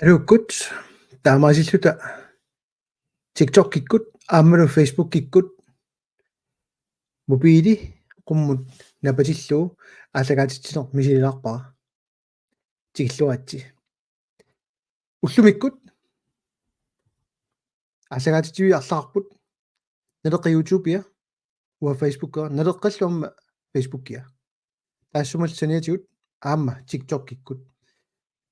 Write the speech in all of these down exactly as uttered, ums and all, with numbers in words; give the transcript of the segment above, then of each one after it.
Aluukkut, taamaasilluta TikTokikkut aammalu Facebookikkut mobili qummut napatillugu aallakaatitsineq misililaarpara. Tikilluaritsi. Ullumikkut aallakaatitsiviit arlaarput, Naleqqap YouTubea, uanga Facebookia, Naleqqallu aamma Facebookia. Taassumalu saniatigut aamma TikTokikkut.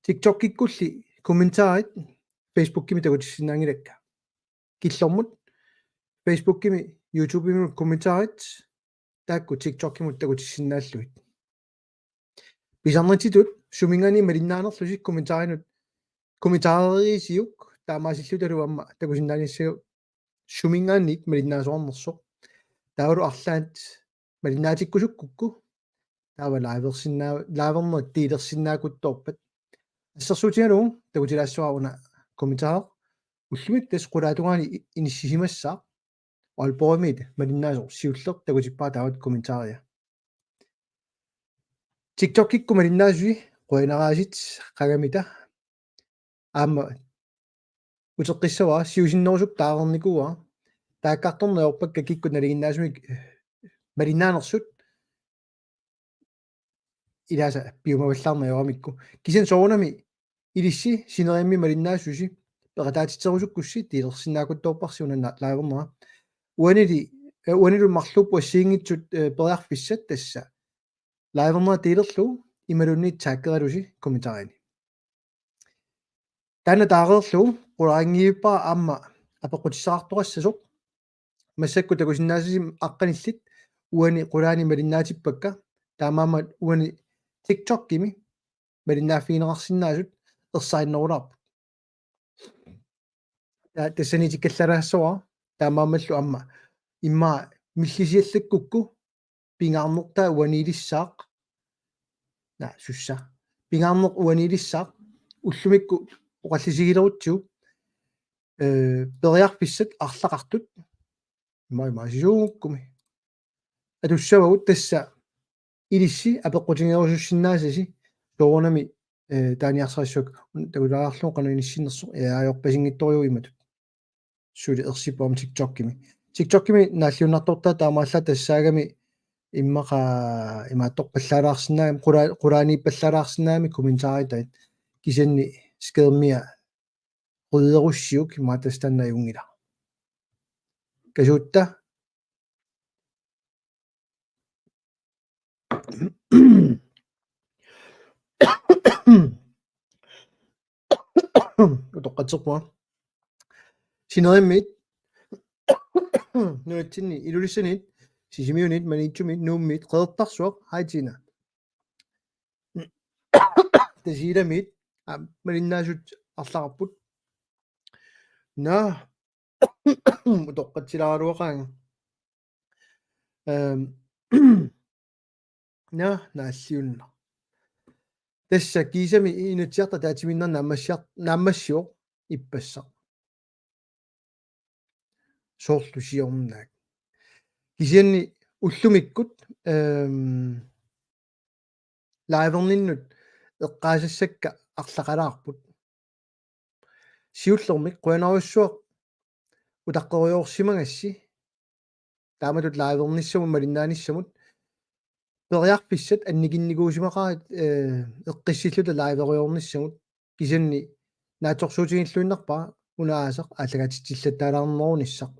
TikTokikkulli kommentarit Facebookimi takutissinnaanngilakka. Killormut Facebookimi, YouTubemi kommentarit taakku TikTokimut takutissinnaallugit. Pisarnitsitut suminngaanniit malinnaanerlusi kommentarinut, kommentarisiuk, taamaasillutalu aamma takusinnaanissagit suminngaanniit malinnaasoqarnersoq. Taavalu arlaat malinnaatikkusukkukku taava liversinnaa-, livernerit delersinnaakuttoorpat. Assersuutigalugu takutilaassavara una kommentareq. Ullumikkut tassa qulaatungaani i-, inissisimassaaq. Aalborgimiit malinnaasoq siulleq takutippara taava kommentaria. TikTokikkut malinnaasusi qujanaraasit qangamita. Aamma uteqqissavara, siusinnerusukkut taarnikuuara. Taakkartorneq ajorpakka kikkut nalinginnaasumik malinnaanersut ilaasa piumavallaarneq ajoramikku. Kisianni soorunami ilissi sineriammi malinnaasusi peqataatitserusukkussi delersinnaakuttoorparsi una na-, livernera. Uanili, eh, uanilu marluupput assigiinngitsut, eh, periarfissat tassa livernera delerlugu imaluunniit taggeralusi kommentarini. Taanna taareerlugu qularinngivippara aamma apeqqutissaqartoqassasoq. Massakkut takusinnaasasi aqqanillit uani qulaani malinnaatippakka, taamaammat uani TikTokimi malinnaaffigineqarsinnaasut ersarinnerulaarput. Ta-, tassani tikillalaassavara, taamaammallu aamma immaqa millisiallakkukku pingaarnertaa uaniilissaaq. Naa, sussa. Pingaarneq uaniilissaaq. Ullumikkut oqallisigilerutsigu, eh, periarfissat arlaqartut. Ima, ima, sisuugukkumi. Atussavagut tassa ilissi apeqqutigerusussinnaasasi soorunami, eh, taaniarsarissavakka. Takulaarlugu qanoq inissinnersoq, eh, ajorpasinngitsorujuuvoq imatut. Suli ersipput aamma TikTokimi. TikTokimi naalliunnartortaa taamaallaat tassaagami immaqa imaattorpallaalaarsinnaagami, qula-, qulaaniippallaalaarsinnaagami kommentaaritai. Kisianni skærmia rydderussiuk immaqa tassa taanna ajunngilaq. Kasuutta. Utoqqatserpunga. Sineriammiit, nunatsinni, Ilulissaniit, Sisimiuniit, Maniitsumiit, Nuummiit, Qeqertarsuaq, hej Tina. Tasiilamiit, aa, malinnaasut arlaqarput. Naa, utoqqatsilaaraluaqaanga. Ehm, naa, naalliunnaq. Tassa kiisami Inatsisartut ataatsimiinnerat naammassiar-, naammassivoq ippassaq. Soorlu siornaak. Kisianni ullumikkut, ehm, liverninnut eqqaasassakka arlaqalaarput. Siullermik qujanarsuaq utaqqeriorsimagassi taamatut livernissamut malinnaanissamut. Periarfissat annikinnikuusimaqaat, eh, eqqissilluta liveriornissamut. Kisianni naatsorsuutigilluinnarpara una aasaq aallakaatitsillattaalaarnerunissaq.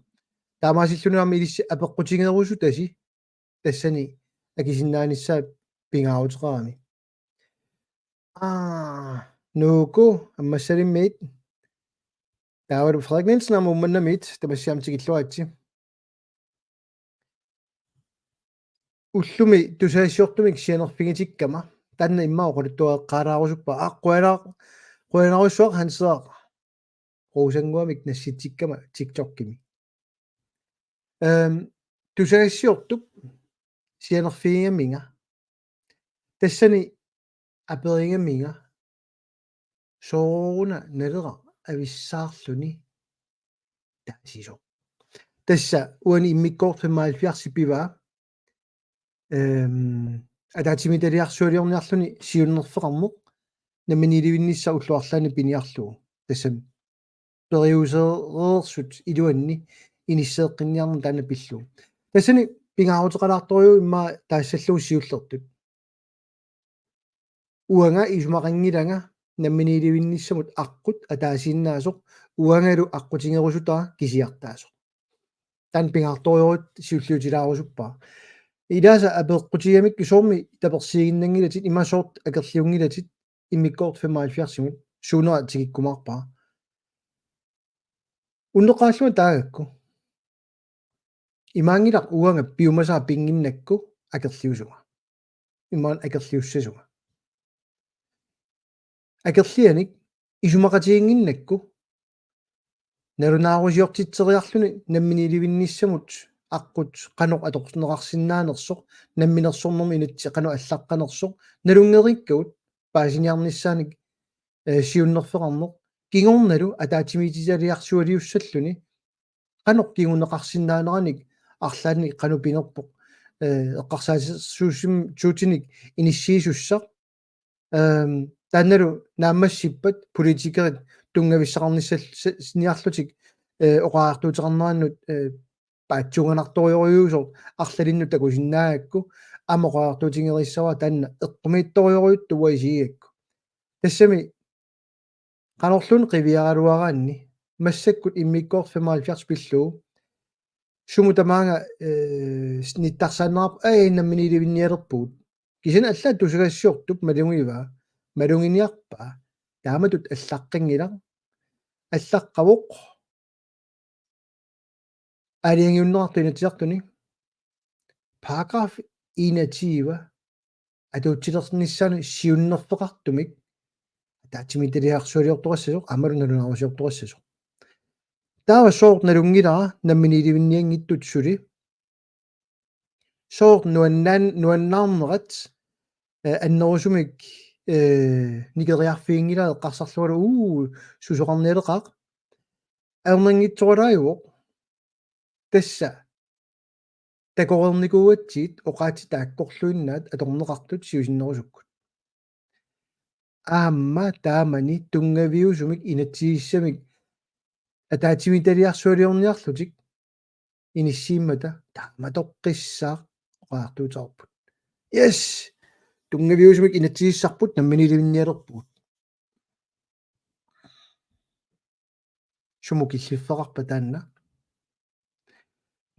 Taamaasilluni aamma ilissi apeqqutigerusutasi tassani akisinnaanissaa pingaaruteqarami. Aa, Nuuku, Ammassalimmiit. Taavalu Frederik Nielsen aamma Uummannamiit, tamassi aamma tikilluaritsi. Ullumi tusagassiortumik sianerfigitikkama, taanna immaqa oqaluttuaqqaalaarusuppara, aa, qujanaq-, qujanarsuaq Hanseeraq. Quusannguamik nassitsikkama TikTokimi. Ehm, tusagassiortup sianerfigigaminga. Tassani aperigaminga. Sooruna Naleraq avissaarluni taasisoq. Tassa uani immikkoortoq femoghalvfjerds pivaa. Ehm, ataatsimiititaliarsualiorniarluni siunnerfeqarneq. namminiilivinnissaq ullut arlaanni piniarlugu. Tassami periusereersut iluanni inisseeqqinniarneq taanna pillugu. Tassani pingaaruteqalaartorujuuvoq immaqa taassallugu siullertut. Uanga isumaqanngilanga namminiilivinnissamut aqqut ataasiinnaasoq, uangalu aqqutigerusutara kisiartaasoq. Taanna pingaartorujuuvoq, siulliutilaarusuppara. Ilaasa apeqqutigigamikku soormi tapersiiginnanngilatit, ima soorlu akerliunngilatit immikkoortoq femoghalvfjerdsimut, suunera tikikkumaarpara. Unneqqarillunga taagakku. Imaanngilaq uanga piumasaa pinnginnakku akerliusunga. Imaluunniit akerliussasunga. Akerlianik isumaqatiginnginnakku nalunaarusiortitseriarluni namminiilivinnissamut aqqut qanoq atorneqarsinnaanersoq, namminersornermut inatsit qanoq allaqqanersoq, nalunngeriikkagut paasiniarnissaanik, eh, siunnerfeqarneq, kingornalu ataatsimiititaliarsualiussalluni qanoq kinguneqarsinnaaneranik arlaannik qanoq pinerpoq, eh, eqqarsaatersuussimaartuutinik inissiisussaq. Ehm, taannalu naammassippat politikerit tunngavissaqarnissal-, s-, siniarlutik, eh, oqariartuuteqarnerannut, eh, paatsuunganartorujorujuusoq arlalinnut takusinnaagakku, aamma oqariartuutigereersimavara taanna eqqumiitsorujorujuttoq uanga isigigakku. Tassami qanorluunniit qiviaraluaraanni, massakkut immikkoortoq femoghalvfjerds pillugu, sumut tamaanga, eh, nittarsaannerarput, aa, namminiilivinnialerpugut. Kisianni allaat tusagassiortup malugivaa, maluginiarpaa, taamatut allaqqanngilaq, allaqqavoq, aalajangiunneqartoq Inatsisartuni, paragraf enogtyve atuutsilernissaanut siunnerfeqartumik ataatsimiititaliarsualiortoqassasoq aammalu nalunaarusiortoqassasoq. Taava sooq nalunngilara namminiilivinnianngitsut suli? Sooq nuannaan-, nuannaarnerat, eh, annerusumik, eh, nikeriarfiginngilaa eqqarsarlungalu, uu, susoqarnialeqaaq. Ajornanngitsoralaajuvoq. Tassa takoreernikuugatsigit oqaatsit taakkorluinnaat atorneqartut siusinnerusukkut. Aamma taamani tunngaviusumik inatsisissamik ataatsimiititaliarsualiorniarlutik inissiimmata taamatoqqissaaq oqariartuuteqarput. Yes! Tunngaviusumik inatsisissarput namminiilivinnialerpugut. Sumut killiffeqarpa taanna?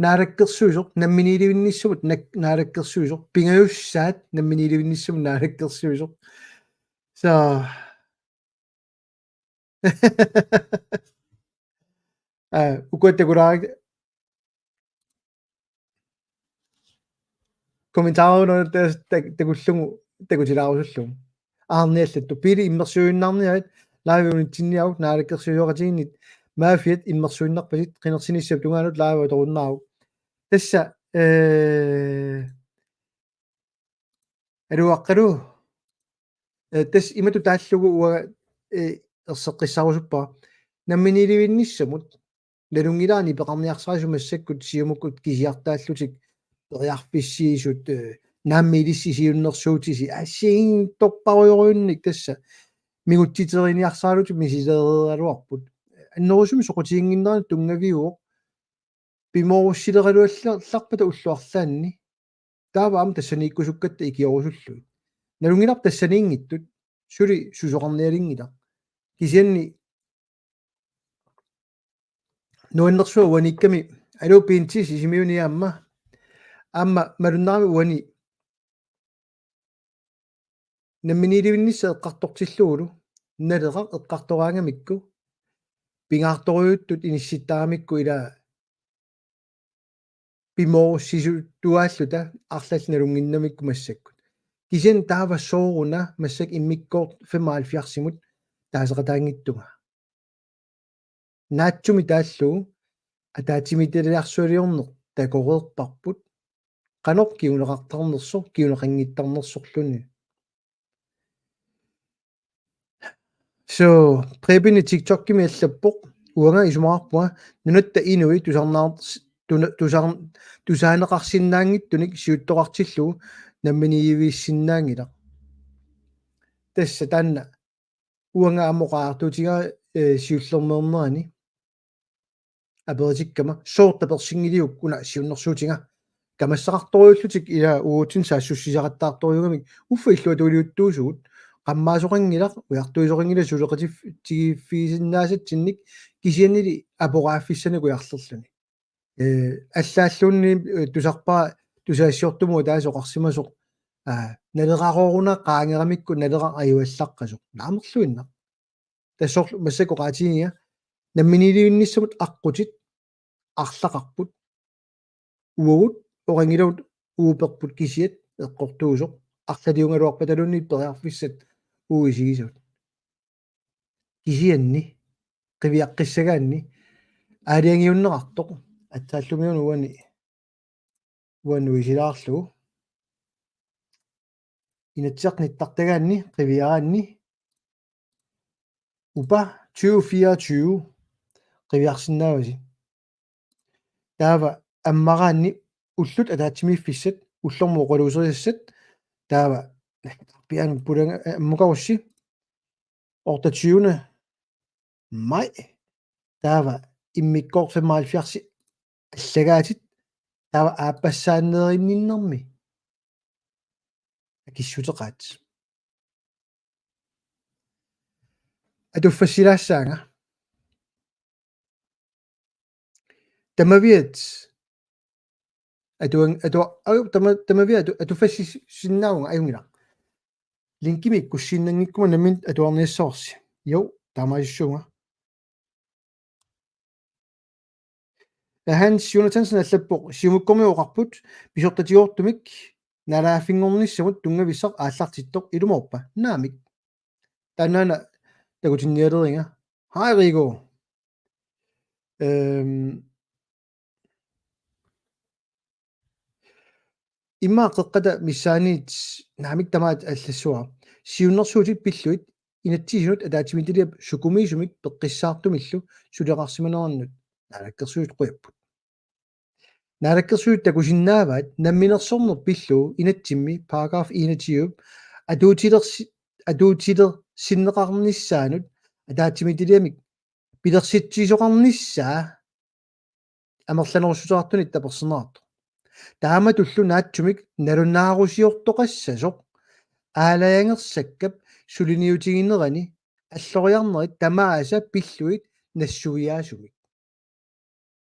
Naalakkersuisoq, namminiilivinnissamut nak-, naalakkersuisoq, pingajussaat namminiilivinnissamut naalakkersuisoq. Så. Aa, ukua takulaaruk-, kommentaarunut tas-, tak-, takullugu takutilaarusullugu. Aarniallattu. Pele immersuinnarniarit live unitsinniaruk naalakkersuisoqatigiinnit Mafiat immersuinnarpasit qinersinissap tungaanut live atorunnaaruk. Tassa, eh, aluaqqalu. Eh, tassa imatut taallugu uanga, eh, erseqqissaarusuppara. Namminiilivinnissamut nalunngilara nipeqarniarsarisi massakkut Siumukkut kisiartaallutik periarfissiisut, eh, naammi ilissi siunnersuutisi assigiinngitsorpassuarujunnik tassa mingutsiteriniarsaralutik misilereeraluarput. Annerusumik soqutiginnginnerani tunngaviuvoq pimoorussileraluallarpata ullut arlaanni. Taava aamma tassaniikkusukkatta ikiorusullugit. Nalunngilarput tassaniinngitsut, suli susoqarnialinngilaq. Kisianni nuannersuaq uaniikkami, aluu Pinti Sisimiuni aamma, aamma malunnarami uani namminiilivinnissaq eqqartortillugulu, Naleraq eqqartoraangamikku, pingaartorujuttut inissittaramikku ila pimoorussisuttuaalluta arlallit nalunnginnamikku massakkut. Kisianni taava sooruna massakkut immikkoortoq femoghalvfjerdsimut taaseqataanngitsunga. Naatsumik taallugu ataatsimiititaliarsualiorneq takoreerparput. Qanoq kinguneqartarnersoq, kinguneqanngittarnersorluni. So, Preben TikTokimi allappoq, uanga isumaqarpunga, nunatta inui tusarnaar-, tuna-, tusar-, tusaaneqarsinnaanngitsunik siuttoqartillugu namminiilivissinnaanngilaq. Tassa taanna uanga aamma oqariartuutigaara, eh, siullermeernerani aperitikkama, sooq tapersinngiliuk una siunnersuutiga. Kamassaqartorujullutik ila uatsinnut saassussisaqattaartorujuugamik uffa illuatungiliuttuusugut, qammaasoqanngilaq, ujartuisoqanngilaq suleqatif-, -tigiiffigisinnaasatsinnik kisiannili apoqaaffissanik ujarlerluni. Eh, allaalluunniit, eh, tusarpara tusagassiortumut ataaseq oqarsimasoq, aa, nalerarooruna qaangeramikku naleraq ajuallaqqasoq. Naamerluinnaq. Tassoorlu massakkut oqaatigiga namminiilivinnissamut aqqutit arlaqarput. Uagut oqanngilaq uagut uperput kisiat eqqortuusoq arlaliugaluarpataluunniit periarfissat uagut isigisavut. Kisianni qiviaqqissagaanni aalajangiunneqartoq aatsaat ullumi uani uani isilaarlugu. Inatsisartut nittartagaanni qiviaraanni upa tyve fireogtyve qiviarsinnaavasi. Taava ammaraanni ullut ataatsimiiffissat ullormut oqaluuserisassat taava pianut pulanga, eh, ammukarussi otteogtyvende maj. Taava immikkoortoq femoghalvfjerds allagaatit taava aappassaanneerinninnermi akissuteqaat. Atuffassilaassaanga. Tamaviat atuan-, atua-, au, tama-, tamaviat atu-, atuffassissinnaavunga ajunngilaq. Linkimik ikkussiinnanngikkuma nammineq atuarniassavarsi. Jo, taamaasissuunga. Hans Jonathansen allappoq: Siumukkormiut oqarput pisortatigoortumik naalagaaffinngornissamut tunngavissaq aallartittoq, ilumoorpa? Naamik. Taannaana takutinnialeriga. Hej, Rigo. Øhm, immaqa qeqqata missaaniit naamik tamaat allassuara. Siunnersuutit pillugit inatsisinut ataatsimiititaliap sukumiisumik peqqissaartumillu suleqarsimanerannut naalakkersuisut qujapput. Naalakkersuisut takusinnaavaat namminersorneq pillugu inatsimmi paragraf enogtyve atuutilersi-, atuutilersinneqarnissaanut ataatsimiititaliamik pilersitsisoqarnissaa amerlanerussuteqartunik taperserneqartoq. Taamatullu naatsumik nalunaarusiortoqassasoq aalajangersakkap suliniutiginerani alloriarnerit tamaasa pillugit nassuiaasumik.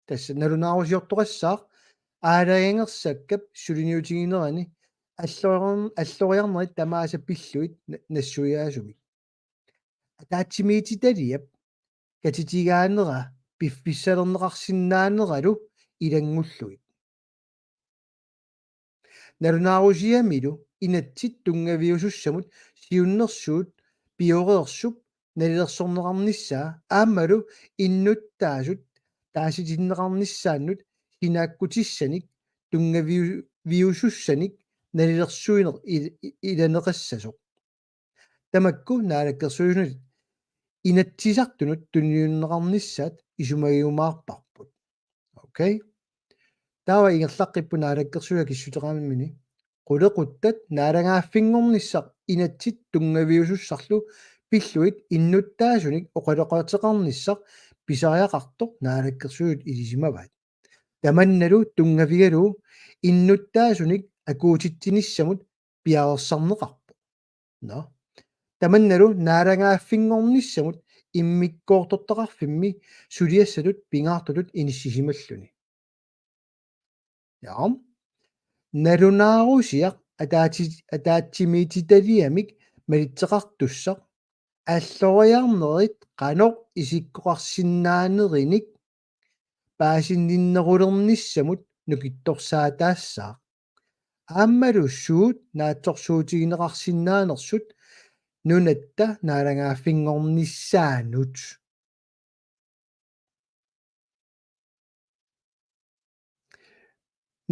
Tassa nalunaarusiortoqassaaq aalajangersakkap suliniutiginerani alloriarn-, alloriarnerit tamaasa pillugit na-, nassuiaasumik. Ataatsimiititaliap katitigaanera piffissalerneqarsinnaaneralu ilanngullugit. Nalunaarusiamilu inatsit tunngaviusussamut siunnersuut pioreersup nalilersorneqarnissaa aammalu innuttaasut taasitinneqarnissaannut sinaakkutissanik tunngaviu-, -viusussanik nalilersuineq il-, i-, ilaneqassasoq. Tamakku naalakkersuisunut Inatsisartunut tunniunneqarnissaat isumagiumaarparput. Okay? Taava ingerlaqqipput naalakkersuisut akissuteqarmini: Qulequttat naalagaaffinngornissaq inatsit tunngaviusussarlu pillugit innuttaasunik oqaloqateqarnissaq pisariaqartoq naalakkersuisut ilisimavaat. Tamannalu tunngavigalugu innuttaasunik akuutitsinissamut piareersarneqarpoq. Nå. Tamannalu naalagaaffinngornissamut immikkoortortaqarfimmi suliassatut pingaartutut inissisimalluni. Ja. Nalunaarusiaq ataatsi-, ataatsimiititaliamik malitseqartussaq alloriarnerit qanoq isikkoqarsinnaanerinik paasinninnerulernissamut nukittorsaataassaaq. Aammalu suut naatsorsuutigineqarsinnaanersut nunatta naalagaaffinngornissaanut.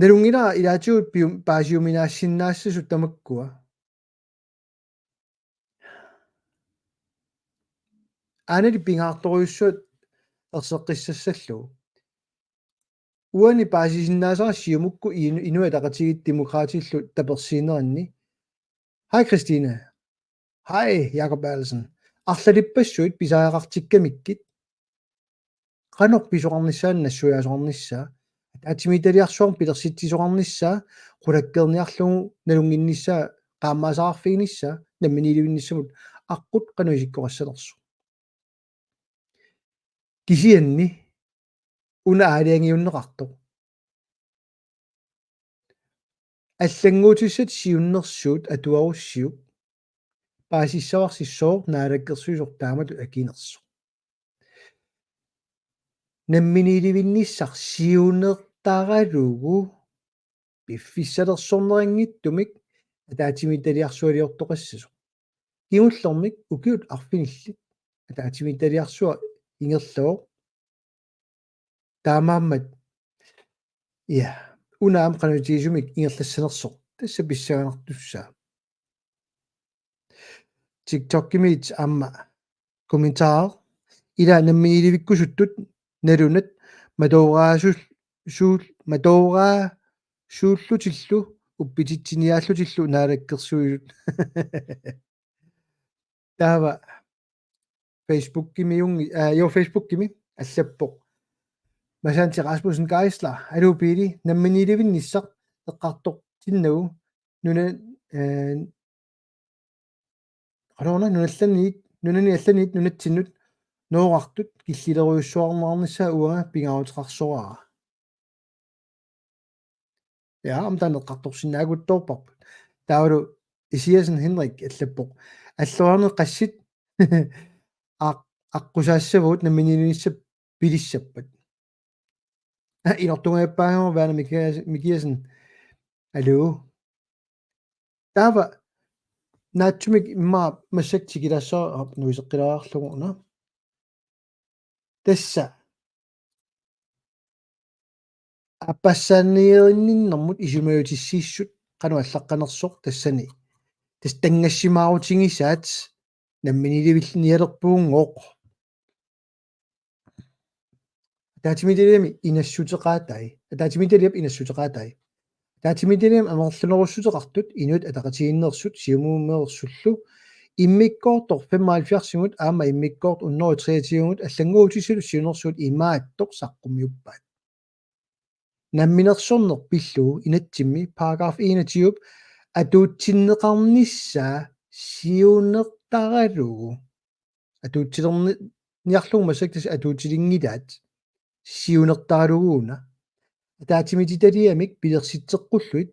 Nalunngilara ilaatigut pium-, paasiuminaassinnaassasut tamakkua. Aanali pingaartorujussuaq erseqqissassallugu. Uani paasisinnaasara Siumukkut Inu-, Inuit Ataqatigiit Demokraatillu tapersiineranni. Hej Christine. Hej Jakob Berthelsen. Arlalippassuit pisariaqartikkamikkit qanoq pisoqarnissaa nassuiaasoqarnissaa, ataatsimiititaliarsuarmut pilersitsisoqarnissaa, qulakkeerniarlugu nalunnginnissaa, qaammaasaqarfiginissaa, namminiilivinnissamut aqqut qanoq isikkoqassanersoq. Kisianni una aalajangiunneqartoq. Allannguutissat siunnersuut atuarussiuk paasissavarsi sooq naalakkersuisoq taamatut akinersoq. Namminiilivinnissaq siunertaralugu piffissalersorneqanngitsumik ataatsimiititaliarsualiortoqassasoq. Kingullermik ukiut arfinillit ataatsimiititaliarsuaq ingerlavoq. Taamaammat, ja, una aamma qanoq itigisumik ingerlassanersoq tassa pissanganartussaavoq. TikTokimiit aamma kommentar: Ila namminiilivikkusuttut nalunat matooraasul-, suul-, matooraasuullutillu uppititsiniaallutillu naalakkersuisut. Taava Facebookimiungi-, aa, jo, Facebookimi allappoq Masanti Rasmussen Geisler: Aluu Pele, namminiilivinnissaq eqqartortinnagu nuna-, ee, qanoruna, nunallaniit, nunani allaniit nunatsinnut nooqqartut killilerujussuarneqarnissaa uanga pingaaruteqarsoraara. Ja, aamma taanna eqqartorsinnaaguttoorparput. Taavalu Isiasen Henrik allappoq: Alloriarnerit qassit aq-, aqqusaassavagut namminiilivinissap pilissappat? Aa, ilortungajappaagamma Verner Mikias-, Mikiasen. Aluu. Taava naatsumik immaqa massakkut tikilaassavara nuiseqqilaarlugu una. Tassa aappassaanierinninnermut isumaliutissiissut qanoq allaqqanersoq tassani. Tassa tanngassimaarutigisaat namminiilivinnialerpugunngooq. Ataatsimiititaliami inassuteqaatai. Ataatsimiititaliap inassuteqaatai. Ataatsimiititaliami amerlanerussuteqartut Inuit Ataqatigiinneersut Siumumeersullu immikkoortoq femoghalvfjerdsimut aamma immikkoortoq hundrede treogtyvemut allannguutissatut siunnersuut imaattoq saqqummiuppaat. Namminersorneq pillugu inatsimmi paragraf enogtyve atuutsinneqarnissaa siunertaralugu. Atuutsilerni-, niarlugu massakkut tassa atuutsilinngilaat siunertaralugu una. Ataatsimiititaliamik pilersitseqqullugit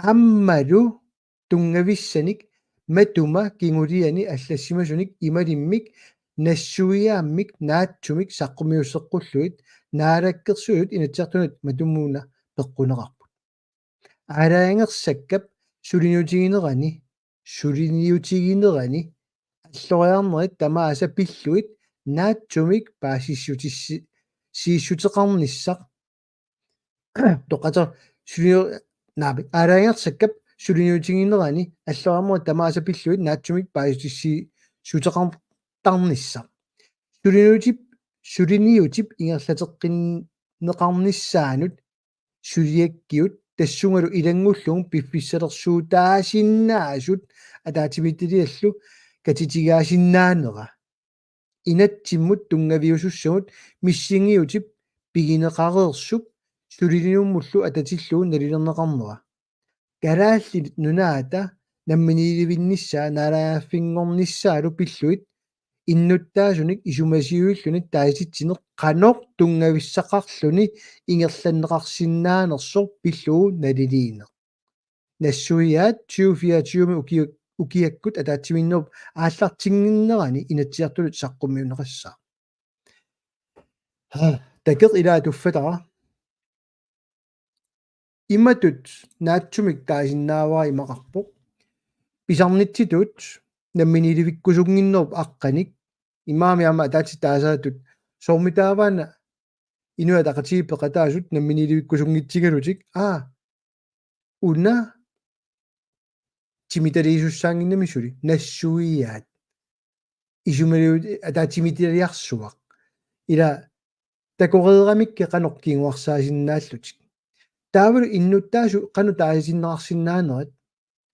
aammalu tunngavissanik matuma kinguliani allassimasunik imalimmik nassuiaammik naatsumik saqqummiusseqqullugit Naalakkersuisut Inatsisartunut matumuuna peqquneqarput. Aalajangersakkap suliniutiginerani, suliniutiginerani alloriarnerit tamaasa pillugit naatsumik paasissutissi-, siissuteqarnissaq. Toqqaannaq suliniu-, naamik, aalajangersakkap suliniutiginerani alloriarnerit tamaasa pillugit naatsumik paasissuteqartarnissaq. Suliniutip, suliniutip ingerlateqqinneqarnissaanut suliakkiut tassungalu ilanngullugu piffissalersuutaasinnaasut ataatsimiititaliallu katitigaasinnaanera. Inatsimmut tunngaviusussamut missingiutip pigineqareersup suliniummullu atatillugu nalilerneqarnera. Kalaallit Nunaata namminiilivinnissaa naalagaaffinngornissaalu pillugit innuttaasunik isumasiuilluni taasititsineq qanoq tunngavissaqarluni ingerlanneqarsinnaanersoq pillugu naliliineq. Nassuiaat tyve fireogtyve ukiu-, ukiakkut ataatsimiinnerup aallartinnginnerani Inatsisartunut saqqummiunneqassaaq. Ha, takeq ilaa tuffatara. Imatut naatsumik taasinnaavara imaqarpoq. Pisarnitsitut namminiilivikkusunnginnerup aqqanik imaami aamma ataatsit taasaatut soormitaavaana Inuit Ataqatigiit peqataasut namminiilivikkusunngitsigalutik, aa, una timitaliisussaannginnami suli nassuiaat. Isumaliut ataatsimiititaliarsuaq. Ila takoreeramikkit qanoq kinguarsaasinnaallutik. Taavalu innuttaasut qanoq taasitinneqarsinnaanerat,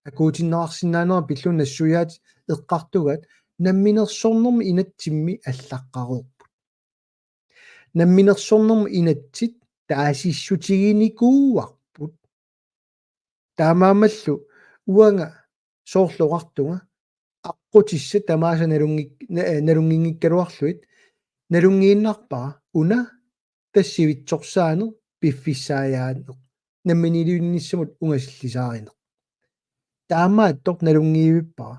akuutinneqarsinnaanerat pillugu nassuiaat eqqartugaat Namminersornermi inatsimmi allaqqareerput. Namminersornermi inatsit taasissutiginikuuarput. Taamaammallu uanga soorlu oqartunga aqqutissat tamaasa nalunngik-, na-, eh, nalunnginngikkaluarlugit nalunngiinnarpara una tassa sivitsorsaaneq piffissaajaaneq namminiilivinnissamut ungasillisaarineq. Taamaattoq nalunngivippara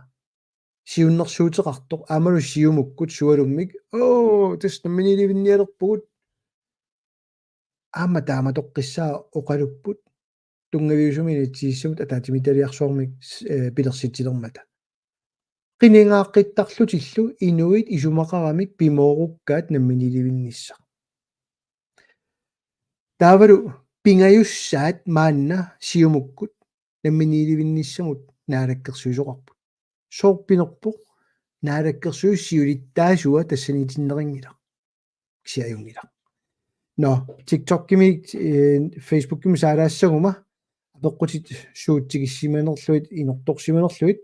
siunnersuuteqartoq aammalu siumukkut sualummik, oo, tassa namminiilivinnialerpugut. Aamma taamatoqqissaaq oqalupput tunngaviusumik inatsisissamut ataatsimiititaliarsuarmik, eh, pilersitsilermata. Qinigaaqqittarlutillu inuit isumaqaramik pimoorukkaat namminiilivinnissaq. Taavalu pingajussaat maanna siumukkut namminiilivinnissamut naalakkersuisoqarput. Soorpinerpoq naalakkersuisut siulittaasuat tassaniitinneqanngilaq. Kisianni ajunngilaq. Nå, TikTokimi, eh, Facebookimi saalaassaguma apeqqutit suut tikissimanerlugit, inortorsimanerlugit.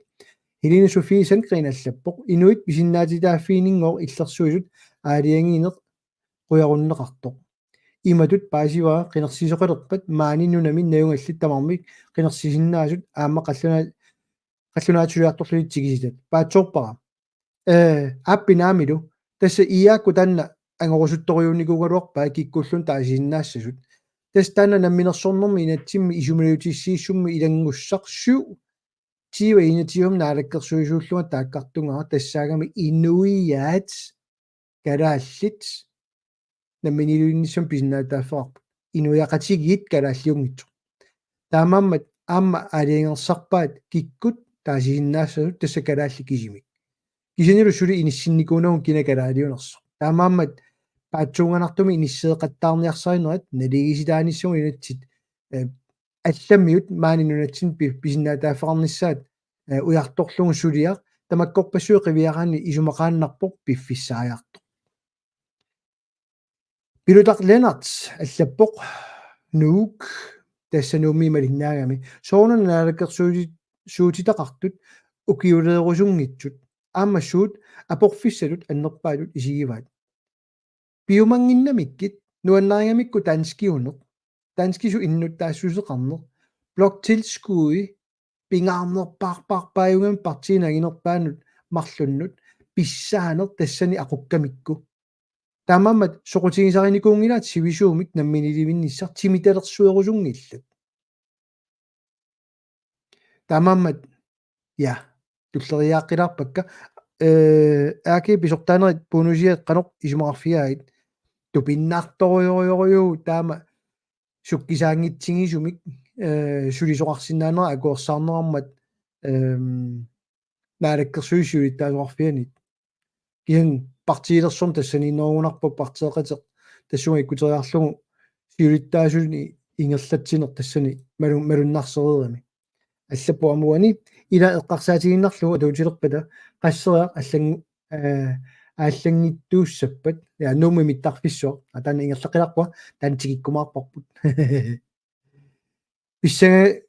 Helene Sofie Sandgreen allappoq: Inuit pisinnaatitaaffiininngooq illersuisut aalajangiineq qujarunneqartoq. Imatut paasivara qinersisoqalerpat maani nunami najugallit tamarmik qinersisinnaasut aamma qallunaa-, qallunaatut suliartorlugit tikisitat. Paatsoorpara. Eh, aappi naamilu. Tassa I A-kkut taanna angorusuttorujuunikuugaluarpaat kikkulluunniit taasisinnaassasut. Tassa taanna namminersornermi inatsimmi isumaliutissiissummi ilanngussaq syv tyve enogtyve naalakkersuisuullunga taakkartugara tassaagami inuiaat kalaallit namminiilivinnissamut pisinnaatitaaffeqarput. Inuiaqatigiit kalaalliunngitsoq. Taamaammat aamma aalajangersarpaat kikkut taasisinnaassasut tassa kalaallit kisimik. Kisiannilu suli inissinnikuunagu kina kalaaliunersoq. Taamaammat paatsuunganartumik inisseeqattaarniarsarinerat naligiissitaanissamut inatsit, eh, allamiut maani nunatsinni pi-, pisinnaatitaaffeqarnissaat, eh, ujartorlugu suliaq tamakkorpassuit qiviaraanni isumaqaannarpoq piffissaajartoq. Pilutaq Lennert allappoq: Nuuk, tassa Nuummi malinnaagami. Sooruna naalakkersuuti-, suutitaqartut ukiuleerusunngitsut. Aamma suut aporfissatut annerpaatut isigivaat. Piumannginnamikkit nuannarigamikku danskiuneq, danskisut innuttaassuseqarneq, bloktilskudi pingaarnerpaarpaarpaajugami partiinut anginerpaanut marlunnut pissaaneq tassani aqukkamikku. Taamaammat soqutigisarinikuunngilaat sivisuumik namminiilivinnissaq timitalersuerusunngillat. Taamaammat, ja, tulleriiaaqqilaarpakka, eh, A G pisortaanerit bonusiat qanoq isumaqarfigaagit? Tupinnartorujorujorujuuvoq taama sukkisaanngitsigisumik, eh, sulisoqarsinnaanera akuersaarnerarmat, ehm, naalakkersuisut siulittaasoqarfianit. Kisianni partiilersorneq tassaniinnerugunarpoq, partiiqateq tassunga ikkuteriarlugu siulittaasunik ingerlatsineq tassani malu-, malunnarsereerami. Allappoq aamma uani ila eqqarsaatigiinnarlugu atuutilerpata qasseriarlutit allang-, eh, aallanngittuussappat. Ja, Nuummi mittarfissuaq. Aa, taanna ingerlaqqilaarpunga, taanna tikikkumaarparput. Pissanga-,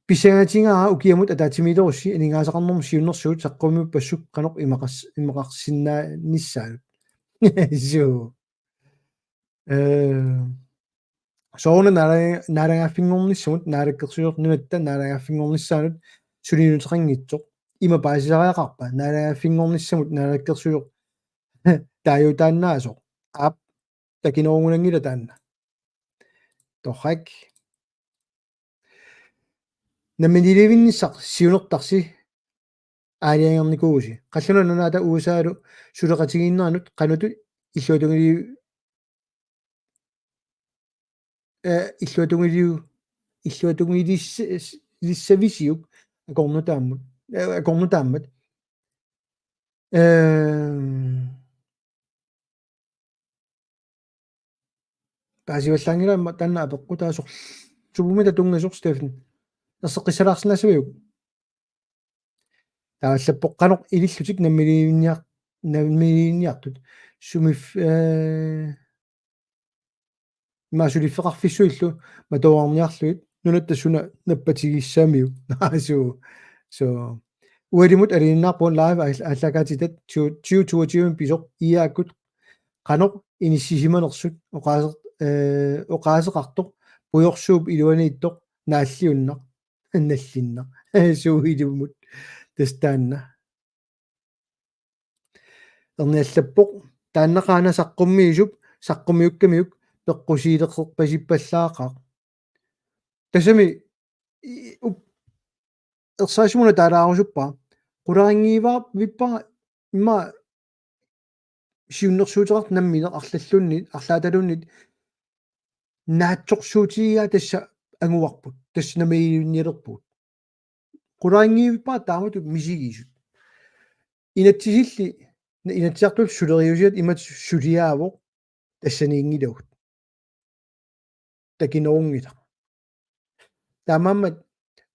pissangatigaara ukiamut ataatsimiilerussi aningaasaqarnermut siunnersuut saqqummiuppassuk qanoq imaqars-, imaqarsinnaanissaanut. Suu. Eh, sooruna naala-, naalagaaffinngornissamut naalakkersuisoq nunatta naalagaaffinngornissaanut suliniuteqanngitsoq. Ima paasisariaqarpa naalagaaffinngornissamut naalakkersuisoq taajutaannaasoq? Aap, takinerugunanngilaq taanna. Torrak. Namminiilivinnissaq siunertarsi aalajangernikuuvusi. Qallunaat Nunaata U S A-lu suleqatigiinneranut qanoq illuatungiliu-, eh, illuatungiliu-, illuatungilis-, -lissavisiuk akornutaammut, eh, akornutaammat. Ehm, Paasivallaanngilaq aamma taanna apeqqutaasoq. Supumita tunngasoq, Steffen. Erseqqissalaarsinnaassaviuk? Taava allappoq: Qanoq ilillutik namminiilivinniar-, namminiilivinniartut? Sumif-, eh, ima suliffeqarfissuillu matoorniarlugit nunatta suna nappatigissamiuk? Naa, suu. Suu. Ualimut aliinnaarpugut live aal-, aallakaatitat tyve tyve toogtyve pisoq I A-kkut qanoq inissisimanersut oqaaseq-, eh, oqaaseqartoq pujorsuup iluaniittoq naalliunnaq. Nallinnaq. Suuilummut. Tassa taanna. Erniallappoq. Taannaqaana saqqummiisup, saqqummiukkamiuk peqqusiileqerpasippallaaqaaq. Tassami i-, up-, ersarissuuna taalaarusuppara. Qularinngiivippara immaqa siunnersuuteqartoq nammineq arlalluunniit, arlaataluunniit naatsorsuutigigaa tassa anguarput, tassa namminiilivinnialerpugut. Qularinngiivippara taamatut misigisut. Inatsisilli, Inatsisartut suleriusiat imatut suliaavoq tassaniinngilagut. Takinerunngilaq. Taamaammat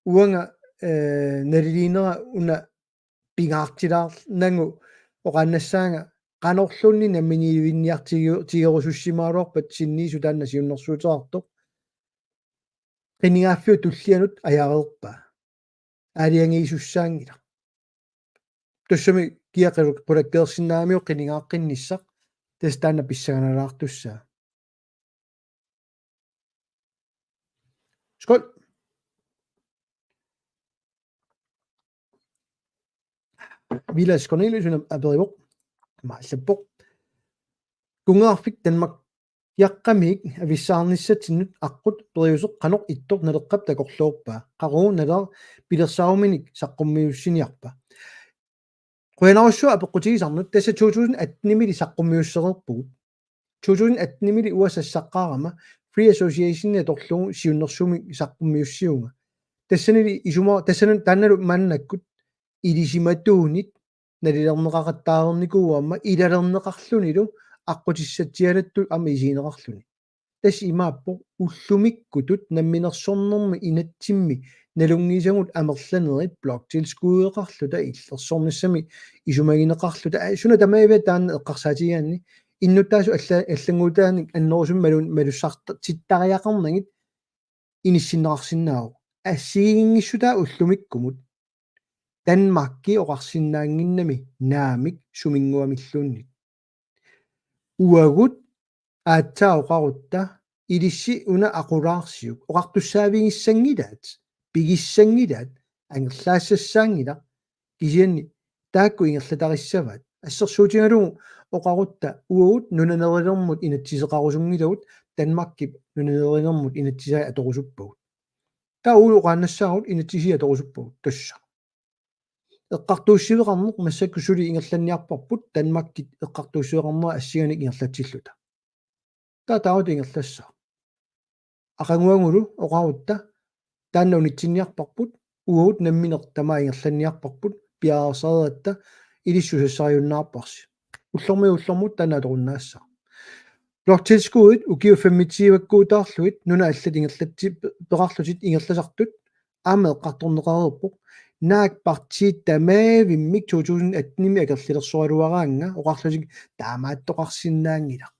uanga, eh, naliliinera una pingaartilaarnagu oqaannassaanga qanorluunniit namminiilivinniartigu-, tigerusussimagaluarpat sinniisoq taanna siunnersuuteqartoq. Qinigaaffiup tullianut ajareerpaa. Aalajangiisussaanngilaq. Tassami kia qulak-, qulakkeersinnaagamiuk qinigaaqqinnissaa, tassa taanna pissanganalaartussaa. Skål. Vilas Corneliusen aperivoq. Maallappoq. Kunngeqarfik Danmark jaqqamiik avissaarnissatsinnut aqqut periuseq qanoq ittoq Naleqqap takorloorpaa. Qaqugu Naleraq pilersaaruminik saqqummiussiniarpa. Qujanarsuaq apeqqutigisannut, tassa to tusind atten-imili saqqummiussereerpugut. To tusind atten-imili uanga sassaqqaarama Free Association atorlugu siunnersuumik saqqummiussivunga. Tassanili isuma-, tassanut taannalu maannakkut ilisimatuunit nalilerneqaqattaarnikuuvoq aamma ilalerneqarlunilu aqqutissatsialattut aamma isigineqarluni. Tassa imaappoq ullumikkutut namminersornermi inatsimmi nalunngisagut amerlanerit bloktilskudeqarluta illersornissami isumagineqarluta. Aa, suna tamaviat taanna eqqarsaatigigaanni innuttaasut alla-, allannguutaanik annerusumik malun-, malussartittariaqarnagit inissinneqarsinnaavoq. Assigiinngissutaat ullumikkumut Danmarki oqarsinnaannginnami naamik suminnguamilluunniit. Uagut aatsaat oqarutta ilissi una aqulaarsiuk. Oqartussaavigissanngilaat, pigissanngilaat, angerlaassassaanngilaq, kisianni taakku ingerlatarissavaat. Assersuutigalugu oqarutta uagut nunanerinermut inatsiseqarusunngilagut, Danmarkip nunanerinermut inatsisai atorusuppagut. Taava uagut oqaannassaagut inatsisii atorusuppagut tassa. Eqqartuussiveqarneq massakkut suli ingerlanniarparput, Danmarkip eqqartuussiveqarnera assinganik ingerlatsilluta. Taava taamatut ingerlassaaq. Aqaguagulu oqarutta taanna unitsinniarparput, uagut nammineq tamaat ingerlanniarparput, piareersareratta ilissi susassariunnaarparsi. Ullormiit ullormut taanna atorunnaassaaq. Bloktilskudit ukiut femogtyve-kkuutaarlugit nunat allat ingerlatsi-, peqarlutik ingerlasartut aamma eqqartorneqareerpoq. Naak partiit tamavimmik to tusind atten-imi akerlilersoraluaraannga oqarlutik taamaattoqarsinnaanngilaq.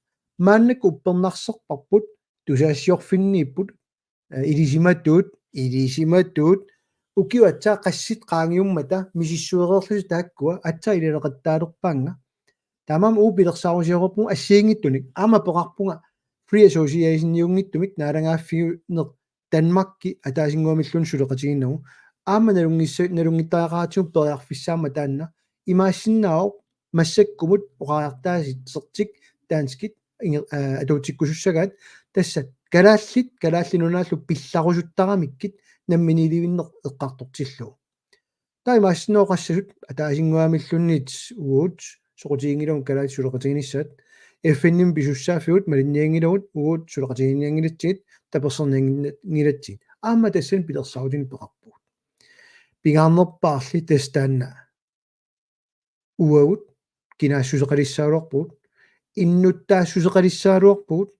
Maannakkut uppernarserparput, tusagassiorfinniipput, eh, ilisimatuut, ilisimatuut, ukiut aatsaat qassit qaangiummata misissuereerlutik taakkua aatsaat ilaleqattaalerpaannga. Taamaammat uagut pilersaarusioreerpugut assigiinngitsunik. Aamma peqarpunga Free Associationiunngitsumik naalagaaffigineq Danmarki ataasinnguamilluunniit suleqatigiinnagu. Aamma nalunngissa-, nalunngittariaqaratsigu periarfissaammat taanna. Imaassinnaavoq massakkumut oqariartaasitsertik danskit inge-, aa, atuutsikkusussagaat, tassa kalaallit, Kalaallit Nunaallu pillarusuttaramikkit namminiilivinneq eqqartortillugu. Taava imaassinnaavoq qassasut ataasinnguamilluunniit uagut soqutiginngilagut kalaallit suleqatiginissaat, F N-imi pisussaaffigut malinnianngilagut uagut suleqatigiinnianngilatsigit, tapersernianngilatsigit. Aamma tassani pilersaarutinik peqarpugut. Pingaarnerpaarli tassa taanna. Uagut kinaassuseqalissagaluarpugut, innuttaassuseqalissagaluarpugut,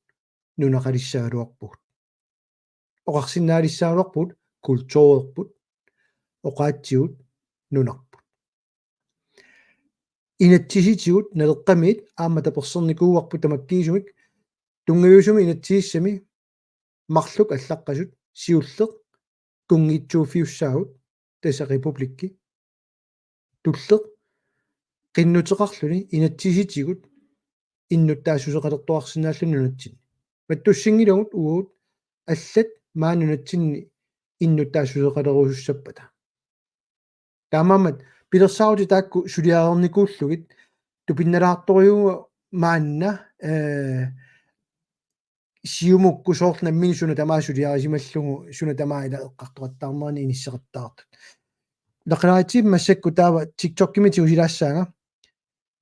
nunaqalissagaluarpugut. Oqarsinnaalissagaluarpugut kulturerput, oqaatsigut, nunarput. Inatsisitigut Naleqqamiit aamma tapersernikuuarput tamakkiisumik tunngaviusumik inatsisissami marluk allaqqasut siulleq kunngitsuuffiussaagut, tassa republikki. tulleq qinnuteqarluni inatsisitigut innuttaassuseqalertuarsinnaalluni nunatsinni. Mattussinngilagut uagut allat maani nunatsinni innuttaassuseqalerusussappata. Taamaammat pilersaarutit taakku suliareernikuullugit tupinnalaartorujuuvoq maanna, eh, Siumukkut soorlu nammineq suna tamaat suliarisimallugu suna tamaat ila eqqartoqattaarnerani inisseqattaartut. Laqilaatsiit massakkut taava TikTokimi tigusilaassaanga.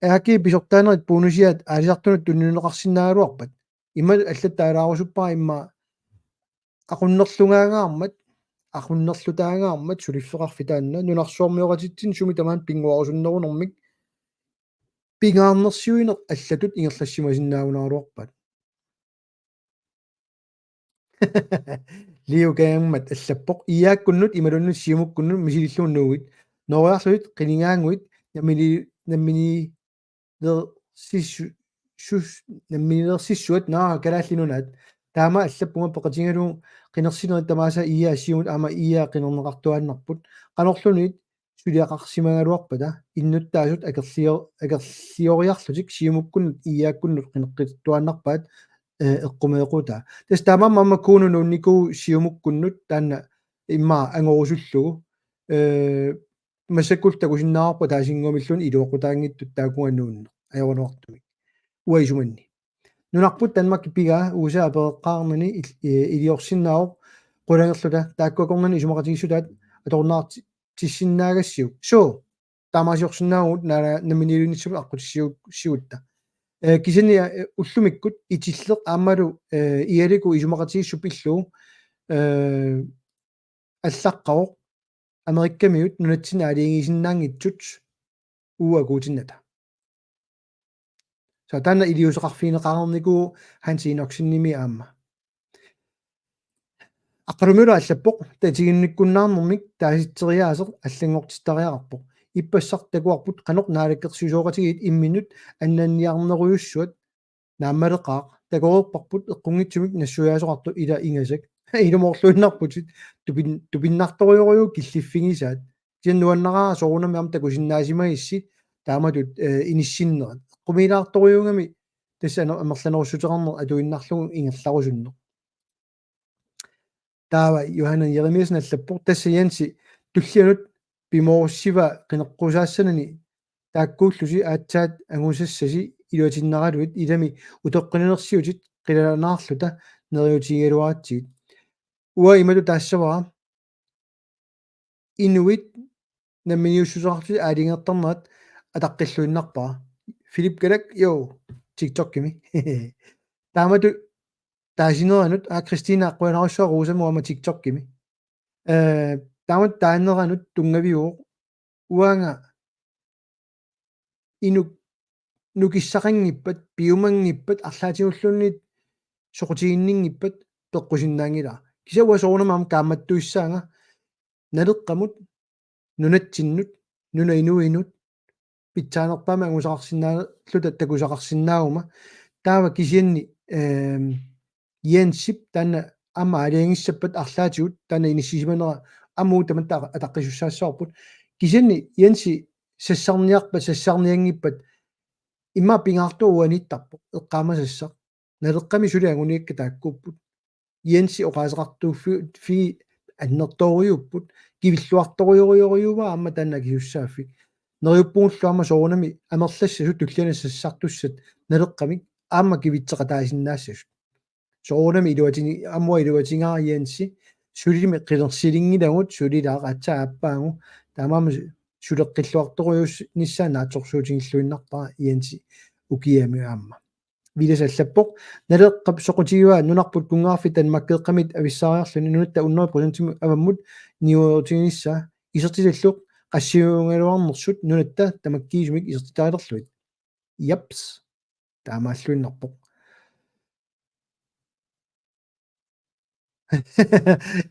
Aakii pisortaanerit bonusiat aalisartunut tunniunneqarsinnaagaluarpat. Ima allat taalaarusuppara immaqa aqunnerlungaangaarmat, aqunnerlutaangaarmat suliffeqarfik taanna nunarsuarmioqatitsinnut sumi tamaat pinnguarusunnerunermik pingaarnersiuineq allatut ingerlassimasinnaagaluarpat. Liukaammat allappoq: I A-kkunnut imaluunniit Siumukkunnut misilillugu nuuit. Nooriarlutit qinigaannguit nammini-, namminileersissu-, sus-, namminileersissuat, naa, Kalaallit Nunaat. Taama allappunga peqatigalugu qinersinerit tamaasa I A Siumut aamma I A qinerneqartuaannarput. Qanorluunniit suliaqarsimagaluarpata innuttaasut akerlio-, akerlioriarlutik Siumukkunnut I A-kkunnut qineqqittuaannarpaat, eh, eqqumeequtaa. Tassa taamaammat aamma Kuno nuunnikuuvoq Siumukkunnut taanna immaqa angorusullugu. Eh, massakkut takusinnaavarput ataasinnguamilluunniit iluaqutaanngitsut taakunga nuunneq ajoraluartumik. Uanga isumanni. Nunarput Danmarkip pigaa U S A apereqqaarnani il-, eh, iliorsinnaavoq qulangerluta taakku akornanni isumaqatigiissutaat atorunnaarti-, tissinnaagassiuk. Suu, taamaasiorsinnaavugut naana namminiilivinnissamut aqqutissiu-, siutta. Eh, kisianni, eh, ullumikkut Itilleq aammalu, eh, Ialiku isumaqatigiissup pillugu, eh, allaqqavoq Amerikkamiut nunatsinni aalajangiisinnaanngitsut uagut akuutinnata. Soorlu taanna iliuuseqarfigineqareernikuuvoq Hans Enoksenimi aamma. Aqqalumilu allappoq: Tatiginnikkunnaarnermik taasitseriaaseq allanngortittariaqarpoq. Ippassaq takuarput qanoq naalakkersuisooqatigiit imminnut annanniarnerujussuat naammaleqaaq, takoreerparput eqqunngitsumik nassuiaasoqartoq ila ingasak. Ilumoorluinnarputit tupin-, tupinnartorujorujuuvoq killiffigisaat. Kisianni nuannaraara soorunami aamma takusinnaasimagissi taamatut, eh, inissinnerat. Eqqumiilaartorujuugami tassa aner-, amerlanerussuteqarneq atuinnarlugu ingerlarusunneq. Taava Johanna Jeremiassen allappoq: Tassa Jensi, tullianut pimoorussivaa qineqqusaassanani taakkuullusi aatsaat angusassasi iluatinnaraluit ilami utoqqalinersiutit qilanaarluta neriuutigigaluaratsigit. Uanga imatut taassavara: Inuit namminiussuseqarlutik aalajangertarnerat ataqqilluinnarpara. Philip Kalak, jo, TikTokimi. Taamatut taasineranut, aa, Christina, qujanarsuaq Rosamut aamma TikTokimi. Eh, taamatut taaneranut tunngaviuvoq uanga inuk nukissaqanngippat, piumanngippat, arlaatigulluunniit soqutiginninngippat peqqusinnaanngilara. Kisianni uanga soorunami aamma kaammattuissaanga Naleqqamut, nunatsinnut, nunap inuinut pitsaanerpaamik angusaqarsinnaalluta takusaqarsinnaaguma. Taava kisianni, ehm, Jensip taanna aamma aalajangissappat arlaatigut taanna inissisimanera aamma uagut tamatta ataqqi-, ataqqisussaassavarput. Kisianni Jensi sassarniarpat, sassarnianngippat immaqa pingaartoq uaniittarpoq eqqaamasassaq. Naleqqami suli anguniakkat taakkuupput. Jensi oqaaseqartuuffi-, fi annertoorujuupput, kivilluartorujorujorujuuvoq aamma taanna akisussaaffik. Neriuppugullu aamma soorunami amerlassasut tullianut sassartussat Naleqqamik aamma kivitseqataasinnaassasut. Soorunami iluatini-, aamma iluatigaara Jensi, sulimi qinersilinngilagut, sulilaaq aatsaat aappaagu, taamaammat su-, suleqqilluartorujussuarnissaa naatsorsuutigilluinnarpara Jensi ukiami aamma. Vilas allappoq: Naleqqap soqutigivaa nunarput kunngaarfik Danmarkeeqqamit avissaariarluni nunatta hundrede procentimik avammut niuerutiginissaa, isertitallu qassiugaluarnersut nunatta tamakkiisumik isertitaalerlugit. Japs. Taamaalluinnarpoq.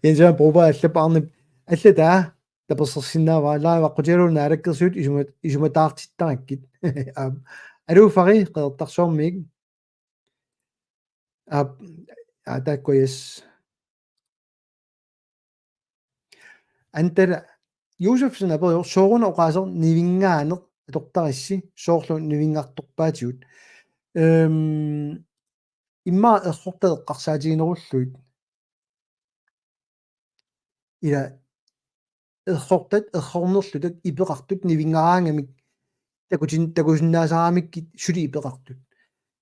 Jens Jørgen Broberg allappoq: Arnip allataa tapersersinnaavara, live aqqutigalugu Naalakkersuisut isuma-, isumataartittarakkit. Aap. Aluu Fari Qeqertarsuarmiit. Aap, aa, taakku, yes. Antara Josefsen aperivoq: Sooruna oqaaseq nivinngaanneq atortarissi, soorlu nivinngartorpaatigut? Øhm, immaqa errortat eqqarsaatiginerullugit. Ila errortat, errornerlutat ipeqartut nivinngaraangamik takutin-, takusinnaasaramikkit suli ipeqartut.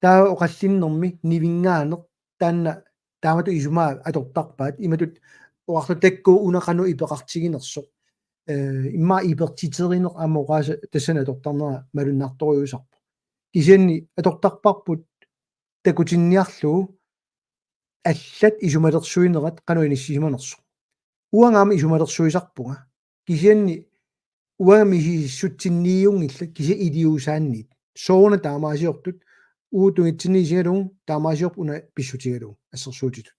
Taava oqallinnermi nivinngaanneq taanna taamatut isumaa atortarpaat, imatut oqarluta taakku una qanoq ipeqartiginersoq. Eh, immaqa ipertiterineq aamma oqaaseq tassani atortarnera malunnartorujussuusarpoq. Kisianni atortarparput takutinniarlugu allat isumalersuinerat qanoq inissisimanersoq. Uanga aamma isumalersuisarpunga. Kisianni uanga misissutsiniunngillat kisianni iliuusaanniit. Sooruna taamaasiortut, uagut tungitsinni isigalugu taamaasiorput una pissutigalugu assersuutitut.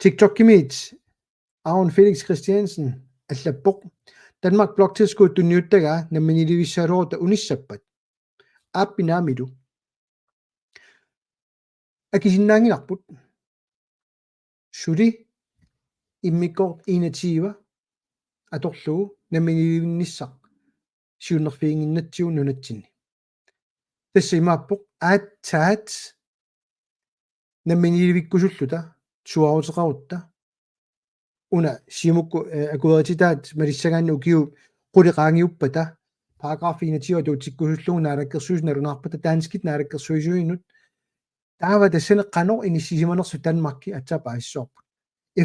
TikTokimiit Aaron Felix Christiansen allappoq: Danmark bloktilskud tunniuttagaa namminiilivissagaluarutta unissappat? Aappi naamilu. Akisinnaanngilarput. Suli immikkoortoq enogtyve atorlugu namminiilivinnissaq siunnerfiginnginnatsigu nunatsinni. Tassa imaappoq aatsaat namminiilivikkusulluta suaaruteqarutta. Una Siumukkut, eh, akuerititaat malissagaanni ukiut qulit qaangiuppata paragraf enogtyve atuutsikkusullugu naalakkersuisut nalunaarpata danskit naalakkersuisuinut. Taava tassani qanoq inissisimanersoq Danmarki aatsaat paasissuarput.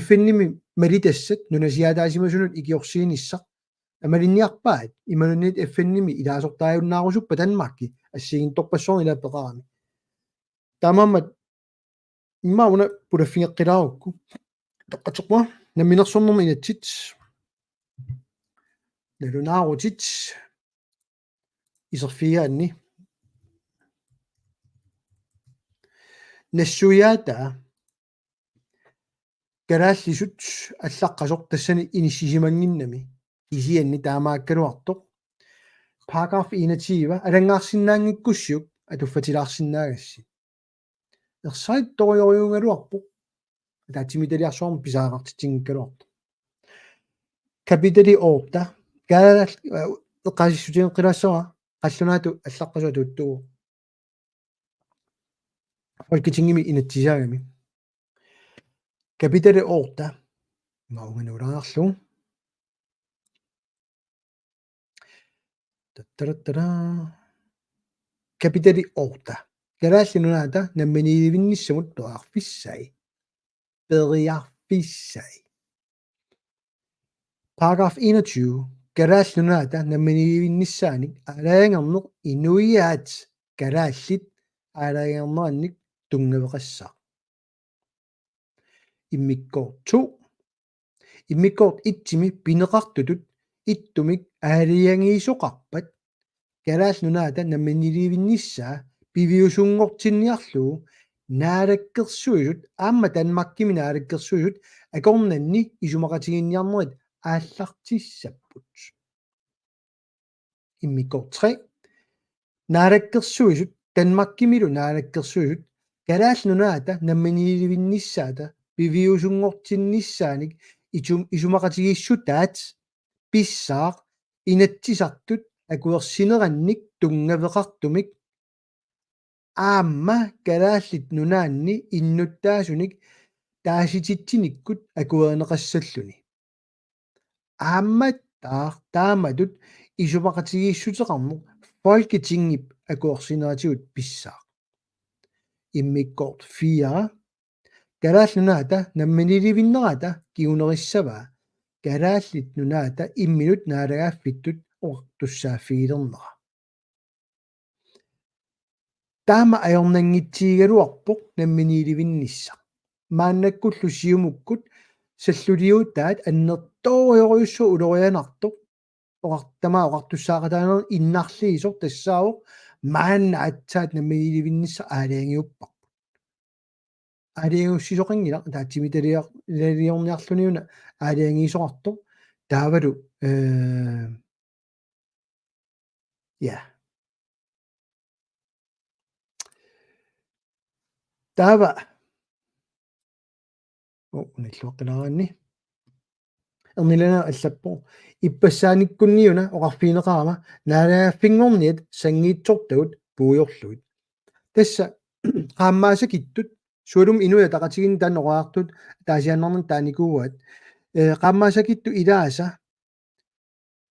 F N-imi malitassat nunasiaataasimasunut ikiorsiinissaq. Malinniarpaat imaluunniit F N-imi ilaasortaajunnaarusuppata Danmarki assigiinngitsorpassuarnik ilaa peqarami. Taamaammat immaqa una pulaffigeqqilaarukku. Toqqatequa namminersornermi inatsit. Nalunaarutit iserfigigaanni. Nassuiaataa kalaallisut allaqqasoq tassani inissisimannginnami. Kisianni taamaakkaluartoq paragraf enogtyve alanngaarsinnaanngikkussiuk atuffatilaarsisinnaagassi. Ersarittorujorujuugaluarpoq. Ataatsimiititaliarsuarmut pisariaqartitsinngikkaluartoq. Kapitali otte. Kaal-, eh, eqqaasissutigeqqilaassavara qallunaatut allaqqasoq atuuttuuvoq. Folketingimi inatsisaagami. Kapitali otte. Maunganuulaarlu. Tattarattara. Kapitali otte. Kalaallit Nunaata namminiilivinnissamut periarfissai. Periarfissai. Paragraf enogtyve. Kalaallit Nunaata namminiilivinnissaanik aalajangerneq inuiaat kalaallit aalajangernerannik tunngaveqassaaq. Immikkoortoq to. Immikkoortoq et-imi pineqartutut ittumik aalajangiisoqarpat Kalaallit Nunaata namminiilivinnissaa piviusunngortinniarlugu Naalakkersuisut aamma Danmarkimi Naalakkersuisut akornanni isumaqatigiinniarnerit aallartissapput. Immikkoortoq tre. Naalakkersuisut, Danmarkimilu Naalakkersuisut, Kalaallit Nunaata namminiilivinnissaata piviusunngortinnissaanik itum-, isumaqatigiissutaat pissaaq Inatsisartut akuersinerannik tunngaveqartumik aamma Kalaallit Nunaanni innuttaasunik taasititsinikkut akuerineqassalluni. Aammattaaq taamatut isumaqatigiissuteqarneq Folketingip akuersineratigut pissaaq. Immikkoortoq fire. Kalaallit Nunaata namminiilivinnerata kingunerissavaa Kalaallit Nunaata imminut naalagaaffittut oqartussaaffigilernera. Taama ajornanngitsigigaluarpoq namminiilivinnissaq. Maannakkullu Siumukkut salluliutaat annertoorujorujussuaq ulorianartoq oqar-, tamaat oqartussaaqataaneq innarliisoq tassaavoq maanna aatsaat namminiilivinnissaq aalajangiupparput. Aalajangiussisoqanngilaq ataatsimiititalior-, -liorniarluni una aalajangiisoqartoq taavalu, eh, ja. Taava. Oh, unilluaqqilaaraanni. Ernilana allappoq: Ippassaanikkuniuna oqarfigineqarama naalagaaffinngorniat sanngiitsortagut puigorlugit. Tassa qaammaassakittut, sualummik Inuit Ataqatigiinni taanna oqartut taasiaannarnani taanikuuaat. Eh, qaammaassakittut ilaasa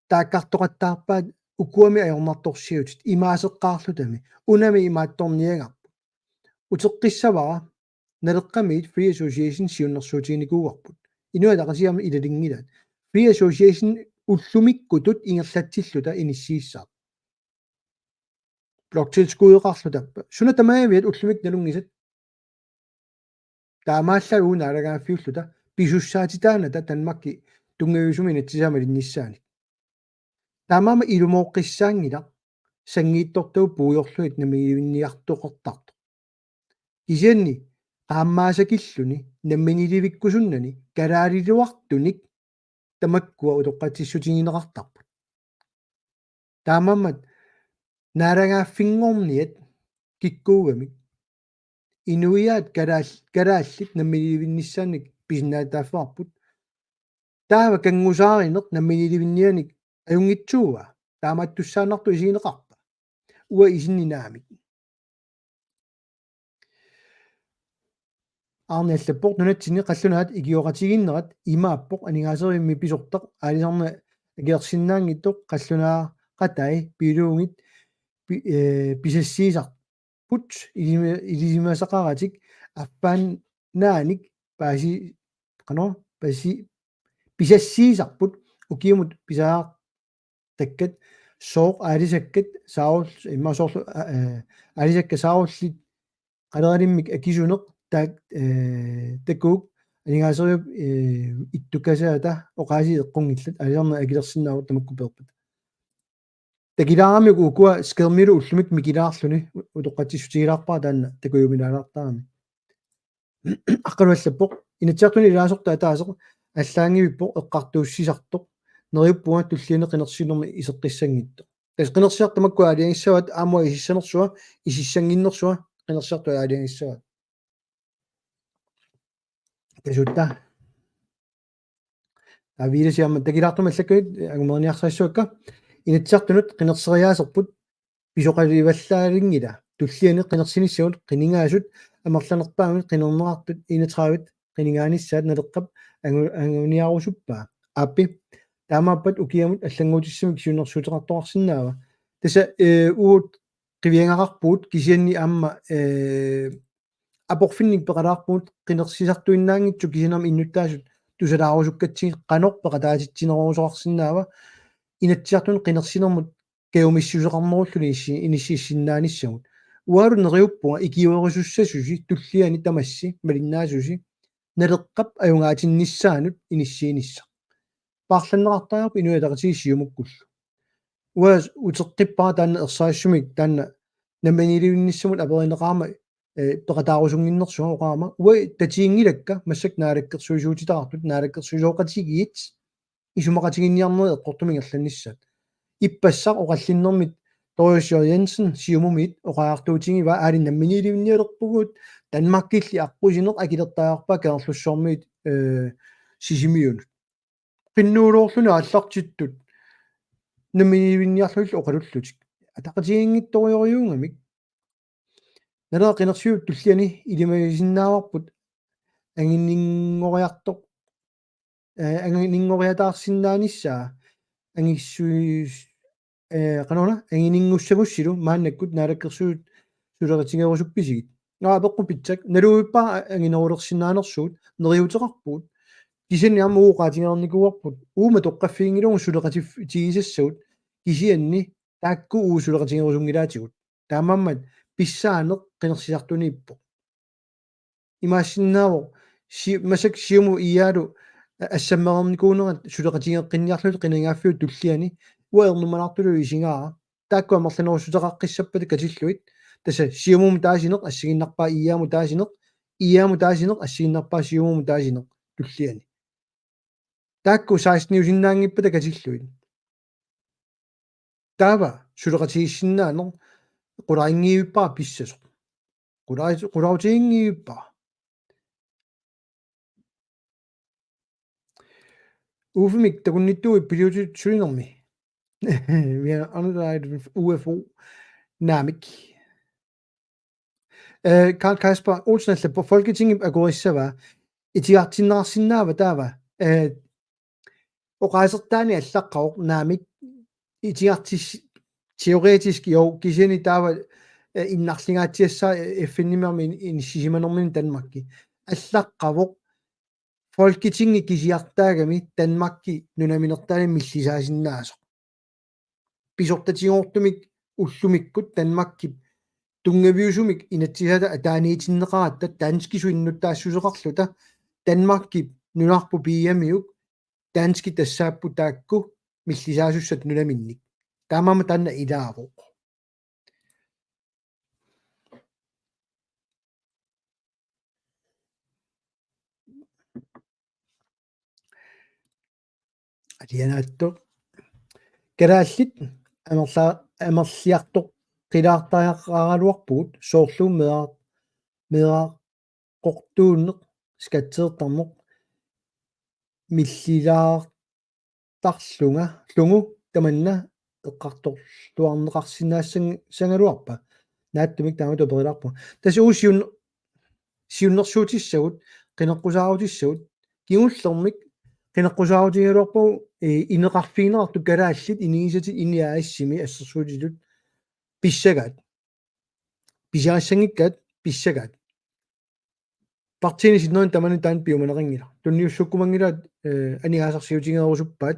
taakkartoqattaarpaat ukuami ajornartorsiutit imaaseqqaarlutami, unami imaattorniagarput. Uteqqissavara Naleqqamiit Free Association siunnersuutiginikuuarput. Inuit Ataqatigiit aamma ilalinngilaat. Free Association ullumikkutut ingerlatsilluta inissiissaaq. Bloktilskudeqarluta. Suna tamaaviat ullumikkut nalunngisat. Taamaallaat uagut naalagaaffiulluta pisussaatitaanata Danmarki tunngaviusumik inatsisaa malinnissaannik. Taamaammat ilumooqqissaanngilaq sanngiitsortagut puigorlugit namminiilivinniartoqartartoq. Kisianni qaammaasakilluni namminiilivikkusunnani kalaaliuartunik tamakkua utoqqatsissutigineqartarput. Taamaammat naalagaaffinngorniat kikkuugamik inuiaat kalaal-, kalaallit namminiilivinnissaannik pisinnaatitaaffigaarput. Taava kanngusaarineq namminiilivinnianik ajunngitsuua, taamaattussaannartoq isigineqarpa? Uanga isinni naamik. Arne allappoq: Nunatsinni qallunaat ikioqatigiinnerat imaappoq aningaaserivimmik pisortaq aalisarneq akilersinnaanngitsoq, qallunaaqatai piiluugit pi-, eh, pisassiisarput ilimi-, ilisimasaqaratik affaannaanik paasi-, qanoq, paasi-, pisassiisarput ukiumut pisaar- takkat, sooq aalisakkat saarul-, immaqa soorlu, a-, eh, aalisakkat saarullit qaleralimmik akisuneq taak-, eh, takuuk aningaaseriviup, eh, ittukasaata oqaasii eqqunngillat, aalisarneq akilersinnaavoq tamakku peerpata. Takilaarami ukua skærmilu ullumikkut mikilaarluni u-, utoqqatsissutigilaarpara taanna takujuminaalaartarami. Aqqalu allappoq: Inatsisartuni ilaasortat ataaseq allaanngivippoq eqqartuussisartoq. Neriuppunga tulliani qinersinermi iseqqissanngitsoq. Tassa qinersisartut tamakku aalajangissavaat, aamma isissanersua, isissannginnersua qinersisartut aalajangissavaat. Tasuta. Aviilasi aamma takilaartumik allakkat angumeriarsassavakka. Inatsisartunut qinerseriaaserput pisoqalivallaanngilaq. Tulliani qinersinissamut qinigaasut amerlanerpaamik qinerneqartut enogtredive qinigaanissaat Naleqqap angu-, anguniarusuppaa. Aappi. Taamaappat ukiamut allannguutissamik siunnersuuteqartoqarsinnaava? Tassa, eh, uagut qiviagaqarpugut kisianni aamma, eh, aporfinnik peqalaarpugut qinersisartuinnaanngitsut kisianni aamma innuttaasut tusaraarusukkatsigit qanoq peqataatitsinerorusoqarsinnaava Inatsisartuni qinersinermut kajumissuseqarnerulluni inissi-, inissiisinnaanissamut. Uangalu neriuppunga ikiuerisussasusi tulliani tamassi malinnaasusi Naleqqap ajugaatinnissaanut inissiinissaq. Paarlanneqartariaqarpoq Inuit Ataqatigiit Siumukkullu. Uanga uteqqippara taanna ersarissumik taanna namminiilivinnissamut aperineqarama, eh, peqataarusunnginnersunga oqarama. Uanga tatiginngilakka massakkut naalakkersuisuutitaqartut, naalakkersuisooqatigiit isumaqatiginninniarnerit eqqortumik ingerlannissaat. Ippassaq oqallinnermit Doris J. Jensen Siumumiit oqariartuutigivaa: Aali namminiilivinnialerpugut, Danmarkilli aqqusineq akilertariaqarpaa Kangerlussuarmiit, eh, Sisimiunut. Qinnuuloorluni aallartittut namminiilivinniarlugillu oqalullutik. Ataqatigiinngitsorujorujuugamik. Naleraq qinersinerup tulliani ilimagisinnaavarput anginninngoriartoq, eh, anginninngoriataarsinnaanissaa angissui-, eh, qanoruna, angininngussagussilu maannakkut naalakkersuisut suleqatigerusuppisigit. Aa, apeqqut pitsak, naluvippara anginerulersinnaanersugut, neriuuteqarpugut. Kisianni aamma uagut oqaatigereernikuuarput uuma toqqaffiginngilagut suleqatif-, -tigisassagut, kisianni taakku uagut suleqatigerusunngilaatigut. Taamaammat pissaaneq qinersisartuniippoq. Imaassinnaavoq, si-, massakkut Siumup I A-lu, a-, assammereernikuunerat suleqatigeeqqinniarlutik qinigaaffiup tulliani, uanga ernumanartullu isigaara. Taakku amerlanerussuteqaqqissappata katillugit. Tassa Siumumut taasineq assigiinnarpaa I A-mut taasineq, I A-mut taasineq assigiinnarpaa Siumumut taasineq tulliani. Taakku seksteniusinnaanngippata katillugit. Taava suleqatigiissinnaaneq qularinngivippara pissasoq. Qulari-, qularutiginngivippara. Uufimik takunnittuui piliutitut sulinermi. Vi har underlagt U F O. Naamik. Øh, Karl Kasper Olsen allappoq Folketingip akorissavaa. Itigartinneqarsinnaava taava? Øh, oqaasertaani allaqqavoq naamik itigartis-, teoretisk jo kisianni taava, øh, innarlingaatsiassaa, øh, F N-imi aamma in-, inissisimanermini Danmarki. Allaqqavoq Folketingi kisiartaagami Danmarki nunaminertaani millisaasinnaasoq. Pisortatigoortumik ullumikkut Danmarkip tunngaviusumik inatsisaata ataaniitinneqaratta danskisut innuttaassuseqarluta Danmarkip nunarput piiamiuk danskit tassaapput taakku millisaasussat nunaminnik. Taamaammat taanna ilaavoq. Alianaattoq. Kalaallit amerla-, amerliartoqqilaartariaqaraluarpugut soorlu meera-, meeraqortuunneq skatteertarneq millilaartarlunga, -lugu tamanna eqqartorluarneqarsinnaassan-, -sagaluarpa. Naatsumik taamatut aperilaarpunga. Tassa uagut siun-, siunnersuutissagut, qineqqusaarutissagut, kingullermik qineqqusaarutigigaluarpagut, eh, ineqarfigineqartut kalaallit inigisatit I N I A S-imi assersuutitut pissagaat. Pisiarissanngikkaat pissagaat. Partiini sinnerini tamanut taanna piumaneqanngilaq. Tunniussukkumanngilaat, eh, aningaasarsiutigeerusuppaat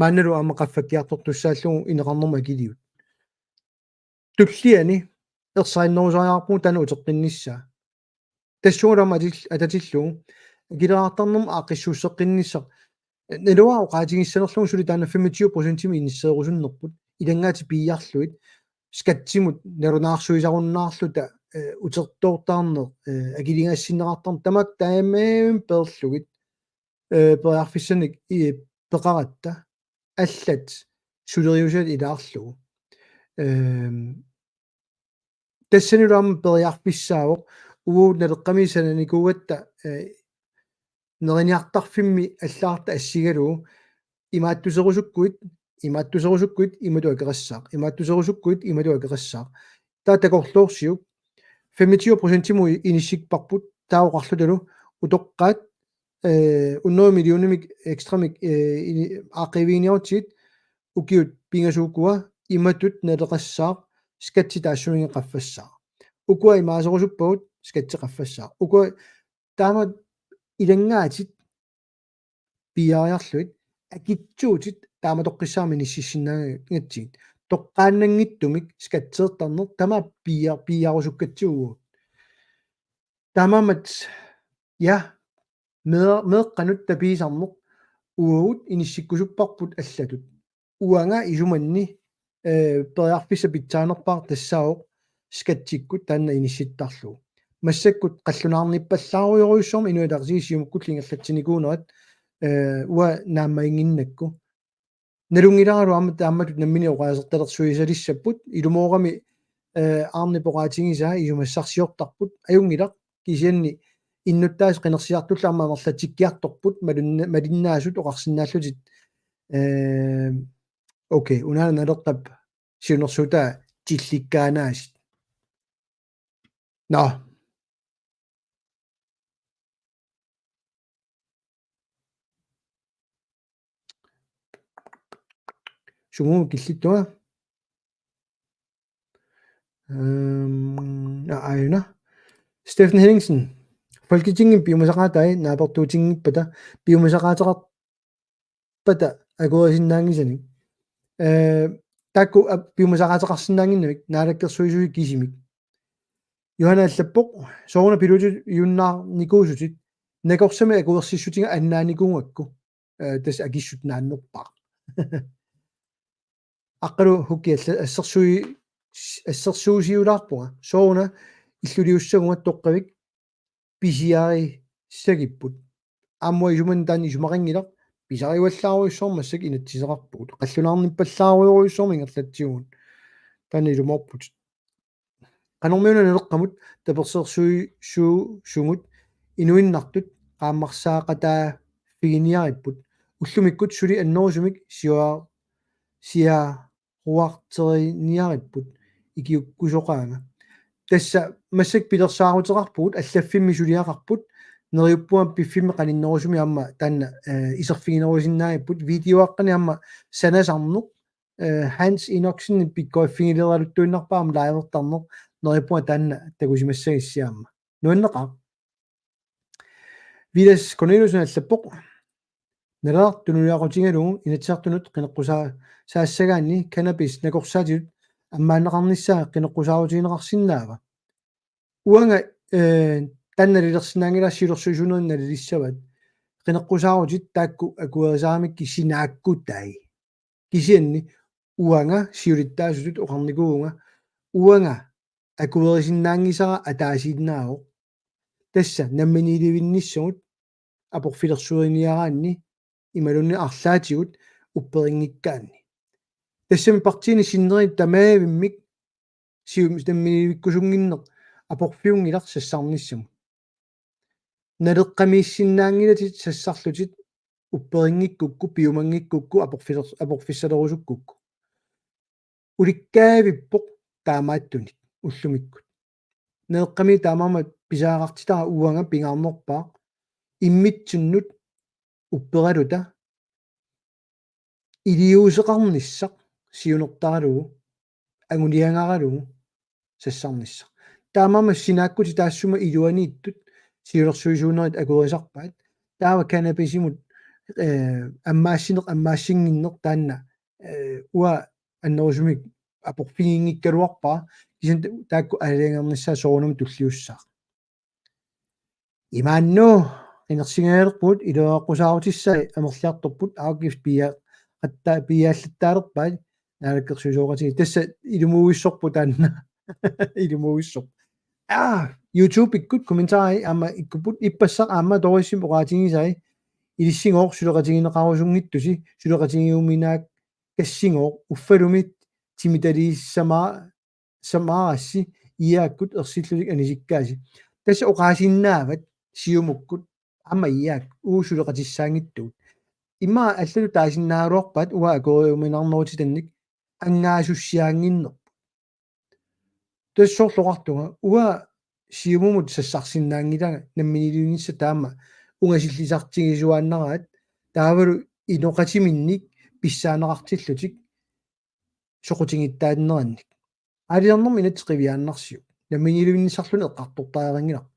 maannalu aamma qaffakkiartortussaallugu ineqarnermut akiliut. Tulliani ersarinnerusariaqarpugut taanna uteqqinnissaa. Tassunga aamma atil-, atatillugu akileraartarnermut aaqqissuusseqqinnissaq. Naluara oqaatigissanerlugu suli taanna femogtyve procentimik inisseerusunnerput. Ilanngaatit piiarlugit. Skattimut nalunaarsuisarunnaarluta, eh, utertoortarneq, eh, akiligaassinneqartarneq tamakku taamaammat peerlugit, eh, periarfissanik i-, peqaratta. Allat suleriusaat ilaarlugu. Ehm, tassanilu aamma periarfissaavoq uagut Naleqqami sananikuugatta, eh, neriniartarfimmi allagarta assigalugu imaattuserusukkuit, imaattuserusukkuit imatut akeqassaaq, imaattuserusukkuit imatut akeqassaaq. Taava takorloorsiuk femogtyve procentimut inissipparput, taava oqarlutalu utoqqaat, eh, hundrede millionimik ekstramik, eh, ini-, aaqqiiviginiarutsigit ukiut pingasut ukua imatut naleqassaaq, skatti taassuminnga qaffassaaq. Ukua imaaserusuppagut, skatti qaffassaaq. Ukua taama ilanngaatit piiariarlugit, akitsuutit taamatoqqissaarmik inississinnaangatsigit. Toqqaannanngitsumik skatteertarneq tamaat piia-, piiarusukkatsigu. Taamaammat, ja, mee-, meeqqanut tapiisarneq uagut inissikkusupparput allatut. Uanga isumanni, eh, periarfissaq pitsaanerpaaq tassaavoq skattikkut taanna inissittarlugu. Massakkut qallunaarnippallaarujorujussuarmik Inuit Ataqatigiit Siumukkullu ingerlatsinikuunerat, eh, uanga naammaginnginnakku. Nalunngilarlu aamma taammatut nammineq oqaasertalersuisalissapput, ilumoorami, eh, Arnep oqaatigisaa isumassarsiortarput, ajunngilaq, kisianni innuttaasut qinersisartullu aamma amerlatsikkiartorput, malunna-, malinnaasut oqarsinnaallutik. Eh, okay, unaana Naleqqap siunnersuutaa tillikkaanaasit. Nå. Sumut killittunga. Ehm, aa, aajuna. Steffen Henningsen. Folketingimi piumasaqaatai naapertuutinngippata piumasaqaateqar-, -pata akuerisinnaanngisanik. Eh, taakku ap-, piumasaqaateqarsinnaannginnamik, naalakkersuisuit kisimik. Johanna allappoq, sooruna piluutut iunnaarnikuusutit, nakorsami akuersissutiga annaanikuugakku, eh, tassa akissut naannerpaaq. Aqqalu Hukki alla-, assersui-, assersuusiulaarpunga, sooruna illuliussagunga toqqavik pisiarissagipput. Aamma isumanni taanna isumaqanngilaq, pisarivallaarujussuarmik massakkut inatsiseqarpugut. Qallunaarnippallaarujorujussuarmik ingerlatsigugut. Taanna ilumoorputit. Qanormiuna Naleqqamut tapersersuisuusugut inuinnartut qaammarsaaqataaffigiinnaripput. Ullumikkut suli annerusumik siua-, siaruarteriniaripput ikiukkusoqaanga. Tassa massakkut pilersaaruteqarpugut, allaffimmi suliaqarput, neriuppunga piffimmi qaninnerusumi aamma taanna, eh, iserfiginerusinnaaripput, videoaqqani aamma sanasarneq, eh, Hans Enoksen pikkoriffigileraluttuinnarpaa aamma livertarneq, neriuppunga taanna takusimassagissi aamma. Nuanneqaaq. Vilas Corneliusen allappoq: Naleraq tunuliaqutigalugu Inatsisartunut qineqqusaa-, saassagaanni cannabis nakorsaatigut ammaanneqarnissaa qineqqusaarutigineqarsinnaava? Uanga, eh, taanna nalilersinnaanngilaq, siulersuisuunerit nalilissavaat. Qineqqusaarutit taakku akuerisaramikkit sinaakkutai. Kisianni uanga siulittaasutut oqarnikuuvunga, uanga akuerisinnaanngisara ataasiinnaavoq. Tassa namminiilivinnissagut aporfilersuiniaraanni imaluunniit arlaatigut upperinngikkaanni. Tassami partiini sinneri tamaavimmik sium-, namminiilivikkusunnginneq aporfiunngilaq sassarnissamut. Naleqqamiissinnaanngilatit sassarlutit upperinngikkukku, piumanngikkukku, aporfiler-, aporfissalerusukkukku. Ulikkaavippoq taamaattunik ullumikkut. Naleqqami taamaammat pisariaqartitara uanga pingaarnerpaaq immitsinnut upperaluta iliuuseqarnissaq siunertaralugu, anguniagaralugu sassarnissaq. Taamaammat sinaakkutit taassuma iluaniittut siulersuisuunerit akuerisarpaat. Taava cannabisimut, eh, ammaassineq, ammaassinnginneq taanna, eh, uanga annerusumik aporfiginngikkaluarpara, kisianni taakku aalajangernissaat soorunami tulliussaaq. Imaannu qinersigalerpugut, iluaqqusaarutissai amerliartorput, afgift pia-, qatta-, piaallattaalerpaat naalakkersuisooqatigiit. Tassa ilumuuissorput taanna. Ilumuuissorput. Aa, YouTube-ikkut kommentarii aamma ikkupput, ippassaq aamma Dorisip oqaatigisai: Ilissigooq suleqatigineqarusunngitsusi, suleqatigiuminaak kassigooq, uffalumit timitaliissamaa-, samaarassi I A-kkut ersillutik anisikkaasi. Tassa oqaasinnaavat Siumukkut aamma I A-kkut uagut suleqatissaanngitsugut. Immaqa allatut taasinnaagaluarpaat uanga akueriuminarnerutitannik angaasussiaannginnerput. Tassa soorlu oqartunga, uanga Siumumut sassarsinnaanngilanga namminiilivinissaq taama ungasillisartigisuaannaraat, taavalu inoqatiminnik pissaaneqartillutik soqutigittaatinnerannik. Aalisarnermi inatsit qiviaannarsiuk. Namminiilivinnissarluni eqqartortariaqanngilarput.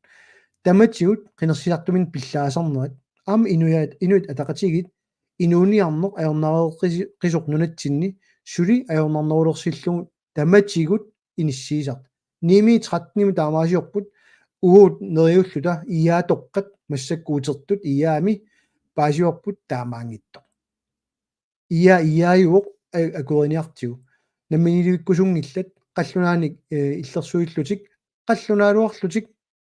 Tamatigut qinersisartuminnik pillaasarnerat, aamma inuiaat, Inuit Ataqatigiit inuuniarneq ajornareqqisi-, qisoq nunatsinni suli ajornarnerulersillugu tamatigut inissiisartut. Ni-mi tretten-imi taamaasiorput, uagut neriulluta I A-toqqat massakkut utertut I A-mi paasivarput taamaanngitsoq. I A, I A-juvoq a-, akueriniartigu. Namminiilivikkusunngillat, qallunaanik, eh, illersuillutik, qallunaaluarlutik,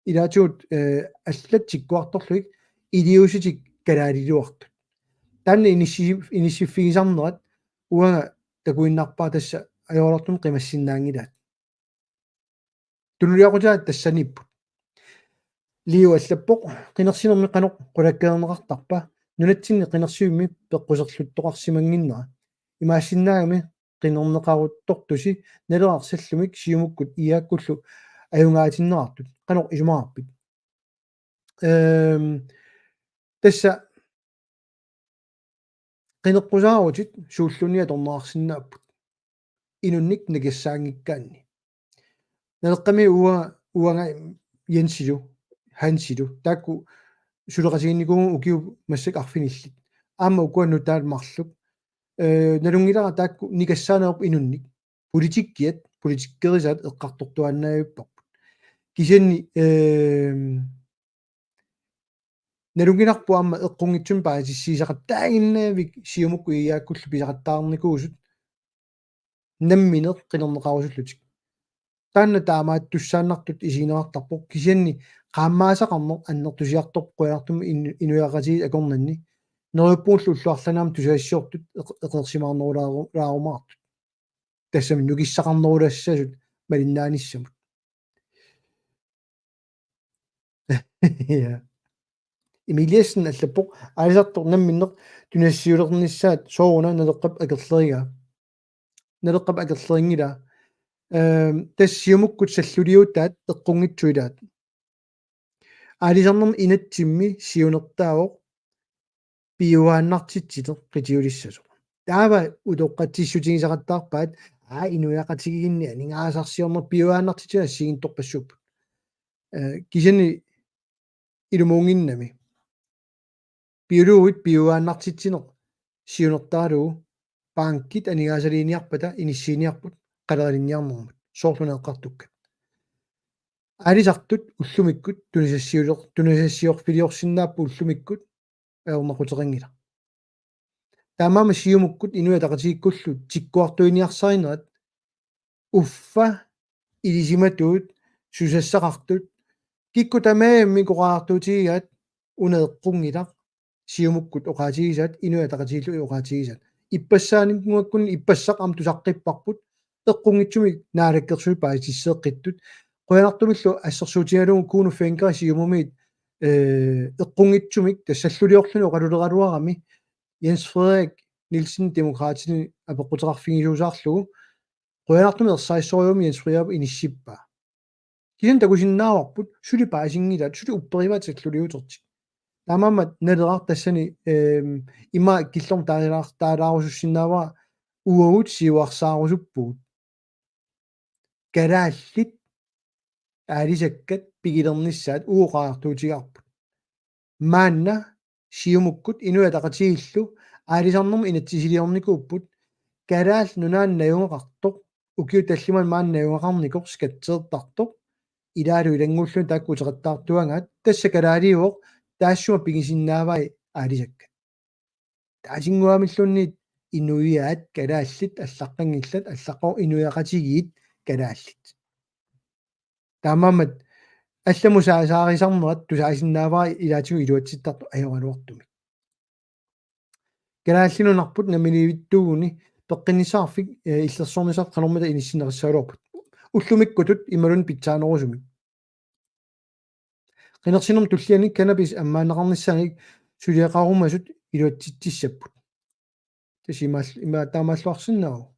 ilaatigut, eh, allat tikkuartorlugit, iliuusitik kalaaliluartut. Taanna inissi-, inissiffigisarnerat uanga takuinnarpara, tassa ajoraluartumik qimassinnaanngilaat. Tunuliaqutaat tassaniipput. Liu allappoq: Qinersinermi qanoq qulakkeerneqartarpa? Nunatsinni qinersivimmi peqquserluttoqarsimannginnera. Imaassinnaagami qinerneqaruttortusi Naleraq sallumik Siumukkut I A-kkullu ajugaatinneqartut. Qanoq isumaqarpit? Ehm, tassa qineqqusaarutit suulluunniit atorneqarsinnaapput inunnik nikissaanngikkaanni. Naleqqami ua-, uanga Jensilu, Hansilu, taakku suleqatigiinnikuuvugut ukiut massakkut arfinillit. Aamma ukua nutaat marluk. Eh, nalunngilara taakku nikassaanerup inunnik. Politikkiat, politikkerisaat eqqartortuaannavipparput. Kisianni, ehm, nalunngilarput aamma eqqunngitsumik paasissutissaqattaaginnavik Siumukkut I A-kkullu pisaqattaarnikuusut nammineq qinerneqarusullutik. Taanna taamaattussaannartutut isigineqartarpoq, kisianni qaammaasaqarneq annertusiartorpoq qujanartumik in-, inuiaqatigiit akornanni. Neriuppugullu ullut arlaanni aamma tusagassiortut eq-, eqeersimaarnerulaaru-, laarumaartut. Tassami nukissaqarnerulassasut malinnaanissamut. Ja. Emil Jessen allappoq: Aalisartoq namminneq tunisassiulernissaat sooruna Naleqqap akerlerigaa? Naleqqap akerlerinngilaa. Ehm, tassa Siumukkut salluliutaat eqqunngitsuilaat. Aalisarnermi inatsimmi siunertaavoq piujuaannartitsineq qitiulissasoq. Taava utoqqatsissutigisaqattaarpaat, aa, inuiaqatigiinni aningaasarsiorneq piujuaannartitsineq assigiinngitsorpassuupput. Eh, kisianni ilumuunnginnami. Biologit piujuaannartitsineq siunertaralugu bankit aningaasaliiniarpata inissiiniarput qaleralinniarnermut. Soorlu eqqartukkat. Aalisartut ullumikkut tunisassiuler-, tunisassiorfiliorsinnaapput ullumikkut ajornaquteqanngilaq. Taamaammat Siumukkut Inuit Ataqatigiikkullu tikkuartuiniarsarinerat uffa ilisimatuut susassaqartut kikkut tamarmik oqariartuutigigaat una eqqunngilaq Siumukkut oqaatigisaat Inuit Ataqatigiillu oqaatigisaat. Ippassaaninnguakkuni ippassaq aamma tusaqqipparput eqqunngitsumik naalakkersuisut paasisseeqqittut. Qujanartumillu assersuutigalugu Kuno Fencker Siumumit, eh, eqqunngitsumik tassa salluliorluni oqaluleraluarami Jens Frederik Nielsen Demokraatini apeqquteqarfigisuusaarlugu. Qujanartumik ersarissorujussuarmik Jens Frederik inissippaa. Kisianni takusinnaavarput suli paasinngilaat, suli upperivaat salluliutertik. Taamaammat Naleraq tassani, ehm, ima killormut taalaar-, taalaarusussinnaavara uagut siuarsaarusuppugut. Kalaallit aalisakkat pigilernissaat uagut oqariartuutigaarput. Maanna Siumukkut Inuit Ataqatigiillu aalisarnermut inatsisiliornikuupput, Kalaallit Nunaanni najugaqartoq, ukiut tallimat maani najugaqarnikoq skatseertartoq, ilaalu ilanngullugit taakku uteqattaartuagaat, tassa kalaaliuvoq taassuma pigisinnaavai aalisakkat. Taasinnguamilluunniit inuiaat kalaallit allaqqanngillat, allaqqavoq inuiaqatigiit kalaallit. Taamaammat allamut saa-, saarisarnerat tusaasinnaavara ilaatigut iluatsittartut ajoraluartumik. Kalaallit Nunarput namminiilivittuguni peqqinnissaqarfik, eh, illersornisartut qanormita inissinneqassagaluarput. Ullumikkutut imaluunniit pitsaanerusumik. Qinersinermut tulliani cannabis ammaanneqarnissaanik suliaqarumasut iluatsitsissapput. Tassa imaal-, ima taamaalluarsinnaavoq.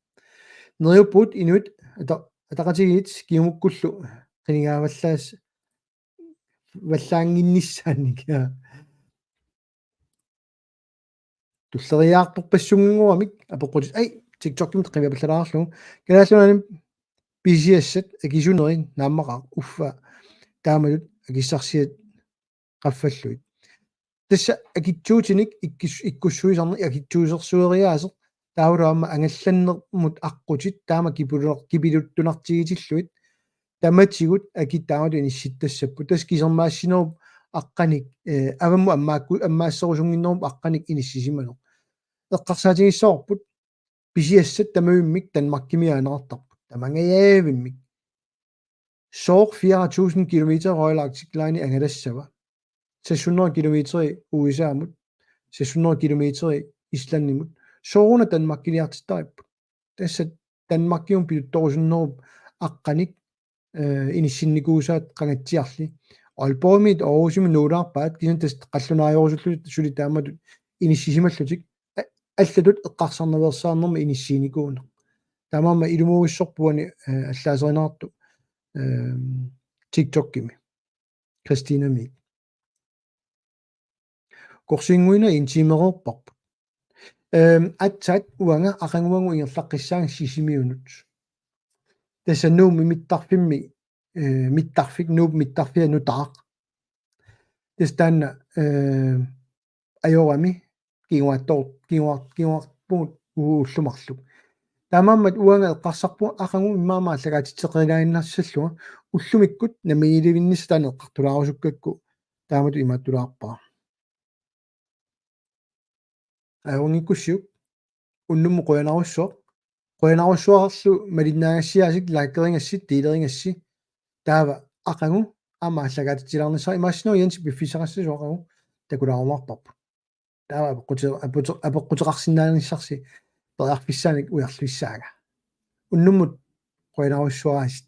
Neriuppugut Inuit ata-, Ataqatigiit Siumukkullu qinigaavallaas-, vallaannginnissaannik. Tulleriiaartorpassunngoramik apeqqutit, ai, TikTokimi qiviapallalaarlugu. Kalaallit Nunaanni pisiassat akisuneri naammaqaaq uffa taamatut akissarsiat qaffallugit. Tassa akitsuutinik ikkis-, ikkussuisarneq akitsuusersueriaaseq taavalu aamma angallannermut aqqutit taama kipilu-, kipiluttunartigitillugit tamatigut akit taamatut inissittassapput. Tassa kisermaassinerup aqqanik, eh, avammut ammaakku-, ammaasserusunnginnerup aqqanik inissisimasoq. Eqqarsaatigissavarput pisiassat tamavimmik Danmarkimi aaneqartarput. Tamangajavimmik. Sooq fire tusind kilometer Royal Arctic Line angalassava? Seks hundrede kilometer U S A-mut, seks hundrede kilometer Islandimut. Sooruna Danmarkiliartittaripput? Tassa Danmarkimut piluttorusunnerup aqqanik, eh, inissinnikuusaat qangatsiarli. Aalborgimiit Aarhusimi nuulaarpaat, kisianni tassa qallunaajorusullutik suli taamatut inissisimallutik, a-, allatut eqqarsarnaveersaarnermi inissiinikuuneq. Taamaammat ilumuuissorput uani, eh, allaaserineqartoq, ehm, TikTokimi. Kristinamiit. Korsinnguina intiimereerparput. Ehm, aatsaat uanga aqaguagu ingerlaqqissaanga Sisimiunut. Tassa Nuummi mittarfimmi, eh, mittarfik, Nuup mittarfia nutaaq. Tassa taanna, eh, ajorami kinguaattoor-, kinguaat-, kinguaattugut u-, ullut marluk. Taamaammat uanga eqqarsarpunga aqagu immaqa aallakaatitseqqilaannassallunga, ullumikkut namminiilivinnissaq taanna eqqartulaarusukkakku taamatut imaattulaarpara. Ajunngikkussiuk, unnummut qujanarsuaq. Qujanarsuarlu malinnaagassiaasik, likerigassi, delerigassi. Taava aqagu aamma aallakaatitsilaarnissara, imaassinnaavat Jensi piffissaqassasoq aqagu takulaarumaarparput. Taava apeqqute-, apeqqute-, apeqquteqarsinnaanissarsi periarfissaanik ujarluissaanga. Unnummut qujanarsuaq aasiit.